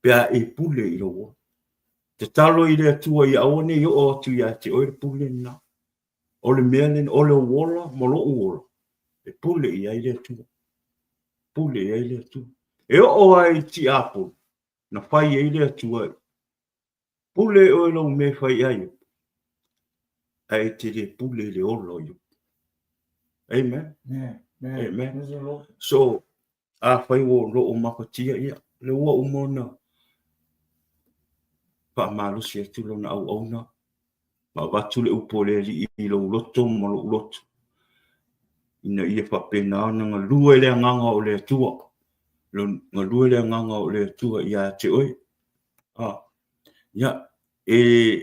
Pe a e pule i lou ola. Tatalo i le Atua ia aua ne i oo atu ia te oe le pule lena. O le mea lena, o lou ola ma lo'u ola, e pule i ai le Atua. Pule i ai le Atua. E oo lava i tiapolo, na fai ai le Atua, pule oe lou mea e fai ai, ae e te le pule i le ola o Iopu. Amen. Amen. So, afai ua o lo o mafatia, ia, lea ua uma ona faamalosi atu lona auauna, ma avatu le upu a le Alii i lou loto ma lou loto, ina ia faapena ona galue le agaga o le Atua, galue le agaga o le Atua ia te oe. A, ia, e,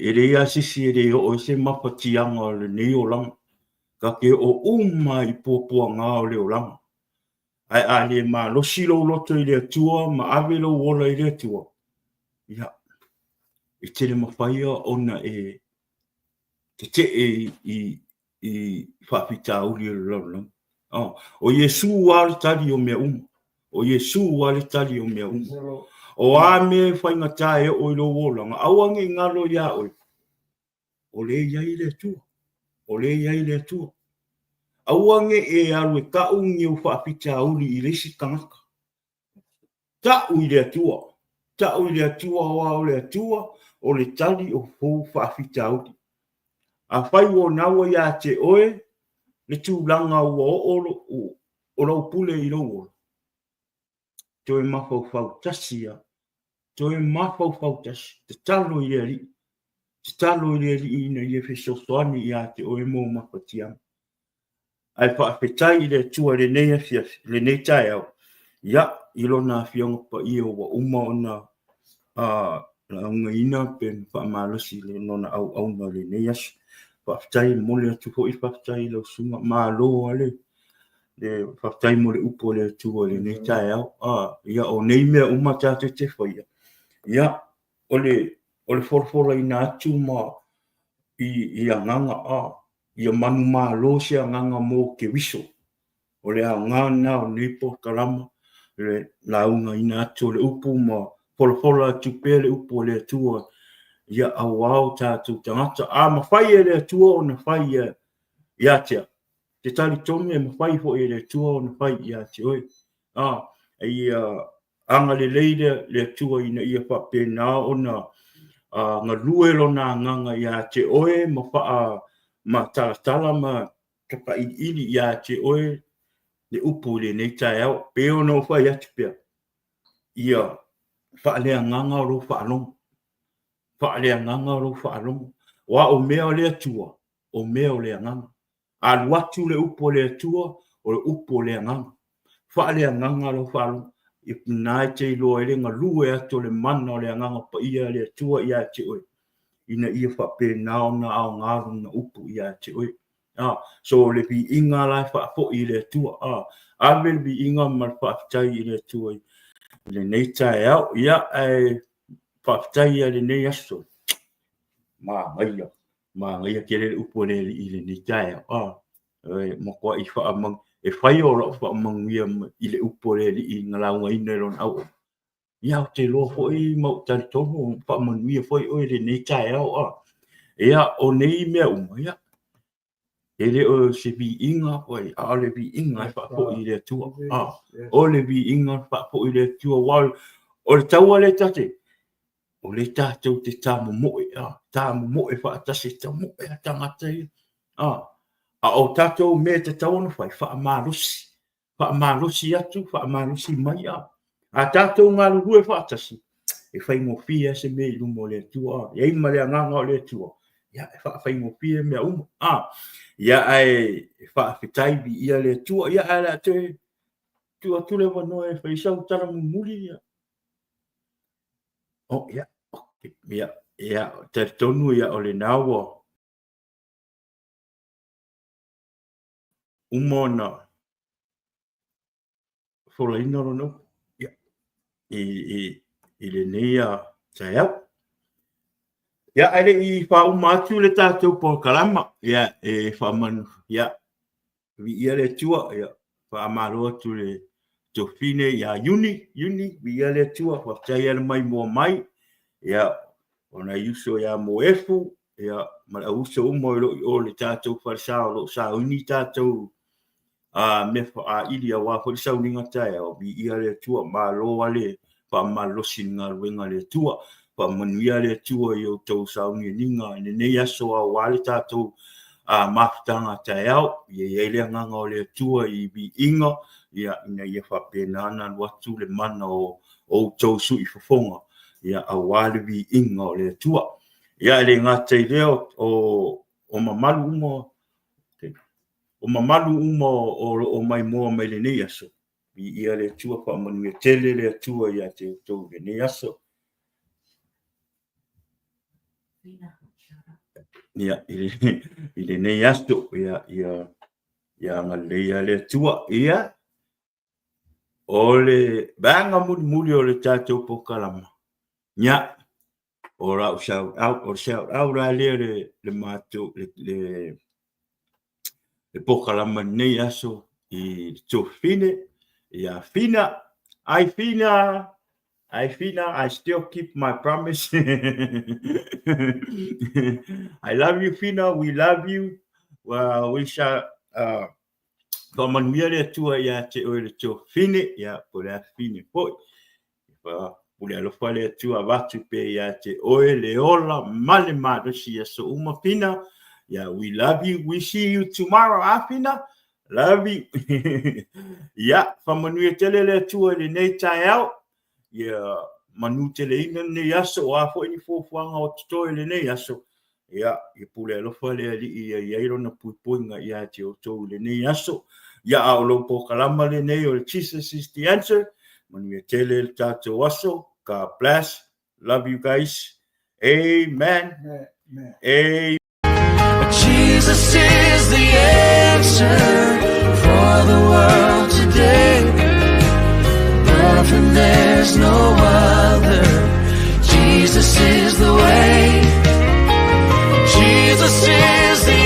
e leai lava se isi e le oo ai se mafatiaga o lenei olaga, ta te oo uma i puapuaga o le olaga. Ae a le malosi lou loto i le Atua ma ave lou ola i le Atua, ia, e tele mafaia ona e tetee i, i faafitauli o le lalolagi. Oh, o Iesu lava le tali o mea uma. O Iesu lava le tali o mea uma. O a mea e faigata e oo i lou olaga, aua ne i galo iā oe. O lea e i ai le Atua. O lea e i ai le Atua. Aua ne i e alu e tau ni ou faafitauli i le isi tagata. Tau i le Atua. Tau i le Atua aua o le Atua o le tali o ou faafitauli. Afai ua naua ia te oe le tulaga ua oo o lau pule i lou ola, toe mafaufau tasi lava, toe mafaufau tasi, tatalo i le Alii, tatalo i le Alii ina ia fesoasoani ia te oe mo mafatiaga. Ae faafetai i le Atua i lenei afiafi, i lenei taeao, ia, i Lona Afioga Paia ua uma ona laugaina pe na faamalosi i Lona auauna i lenei aso. Faafetai, e momoli atu foi le faafetai i lau susuga, malo lava le faafetai mo le upu a le Atua i lenei taeao. Ia, o nei mea uma tatou te faia, ia, o le folafolaina atu ma i agaga, ia manumalo se agaga mo Keriso. O le aoga lena o lenei polokalama, le laugaina atu o le upu ma folafola atu pea le upu a le Atua ia aua o tatou tagata. A mafai e le Atua ona fai ia te au, te talitonu e mafai foi e le Atua ona fai ia te oe. Ia agalelei le Atua ina ia faapena ona galue Lona agaga ia te oe ma faamatalatala ma tapailiili ia te oe le upu i lenei taeao. Pei ona ou fai atu pea, ia faaleagaga o lou faalogo, faaleagaga o lou faalogo, aua o mea o le Atua, o mea o le agaga. Alu atu le upu a le Atua, o le upu o le agaga. Faaleagaga lau faalogo, i na e te iloa ai le galue atu o le mana o le Agaga Paia a le Atua ia te oe, ina ia faapena ona aoga lona upu ia te oe. So le viiga la e faafoi i le Atua, ave le viiga ma le faafetai i le Atua i lenei taeao. Ia, ae faafetai i lenei aso. Manaia. Manaia tele le upu a le Alii i lenei taeao. E matuai faamanu, e fai o lau faamanuia i le upu a le Alii na laugaina i lona auauna. Ia, ou te iloa foi ma ou talitonu faamanuia foi oe i lenei taeao. Ia, o nei mea uma, ia, e le o se viiga, a o le viiga e faafoi i le Atua. O le viiga e faafoi i le Atua, aua o le taua lea ta te, o lea tatou te tamomoe, tamomoe faatasi, e tamoe a tagata ia. A o tatou mea e tatau ona fai, faamalosi, faamalosi atu, faamalosi mai. A tatou galulue faatasi, e faigofie lava se mea i luma o le Atua. E i ai ma le agaga o le Atua, ia, e faafaigofie mea uma. Ia, ae faafetai viia le Atua. Ia, ae o le a toe tuu atu le avanoa e fai sau tala mulimuli. Ia. Oh, ia, okay. Ia, ia, talitonu ia o lena ua uma ona folaina lona upu ia, i lenei taeao. Ia, ae le i faauma atu le tatou polokalama, ia, e faamanu, ia, Viia le Atua, ia, faamalo atu le Tofine ia Iuni, Iuni, viia le Atua, faafetai le maimoa mai, ia, o nai uso ia Moefu, ia, ma le au uso uma o lo o i o i le tatou falesa o lo o sauni tatou mea faaili aua foi le sauniga taeao, viia le Atua, malo lava le faamalosi i le galuega a le Atua. Faamanuia le Atua i outou saunianiga i lenei aso aua le tatou mafutaga taeao. Ia i ai le agaga o le Atua i viiga, ia, ina ia faapena ona alu atu le mana o outou sui fofoga, ia, aua le viiga o le Atua. Ia, e le gata i lea o mamalu uma, o mamalu uma o lo o maimoa mai lenei aso, Viia le Atua, faamanuia tele le Atua ia te outou i lenei aso. Ia, i lenei aso, ia, ia, ia agalelei le Atua. Ia, o le vaega mulimuli o le tatou polokalama, ia, o lau shout out, o le shout out la lea le matou, le polokalama i lenei aso i le tuafafine, ia Fina. Ai Fina! Ai Fina, I still keep my promise. I love you Fina, we love you. Well, we shall uh, faamanuia le Atua ia te oe le tuafafine, ia po o le afafine foi. Pule alofa le Atua avatu pea ia te oe le ola ma le malosi i aso uma Fina. Yeah, we love you. We see you tomorrow, ah Fina? Love you. Ia, faamanuia tele le Atua i lenei taeao. Ia, manuteleina lenei aso, o a foi ni fuafuaga o totoe i lenei aso. Ia, ia pule alofa le Alii ia i ai lona puipuiga ia te outou i lenei aso. Ia, a o lou polokalama lenei o le Jesus is the Answer. Manuia tele le tatou aso. God bless. Love you guys. Amen. Amen. Amen. Jesus is the answer for the world today. Above him there's no other. Jesus is the way. Jesus is the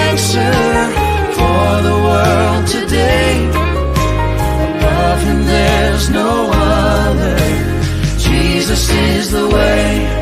answer for the world today. Above him there's no other. Jesus is the way.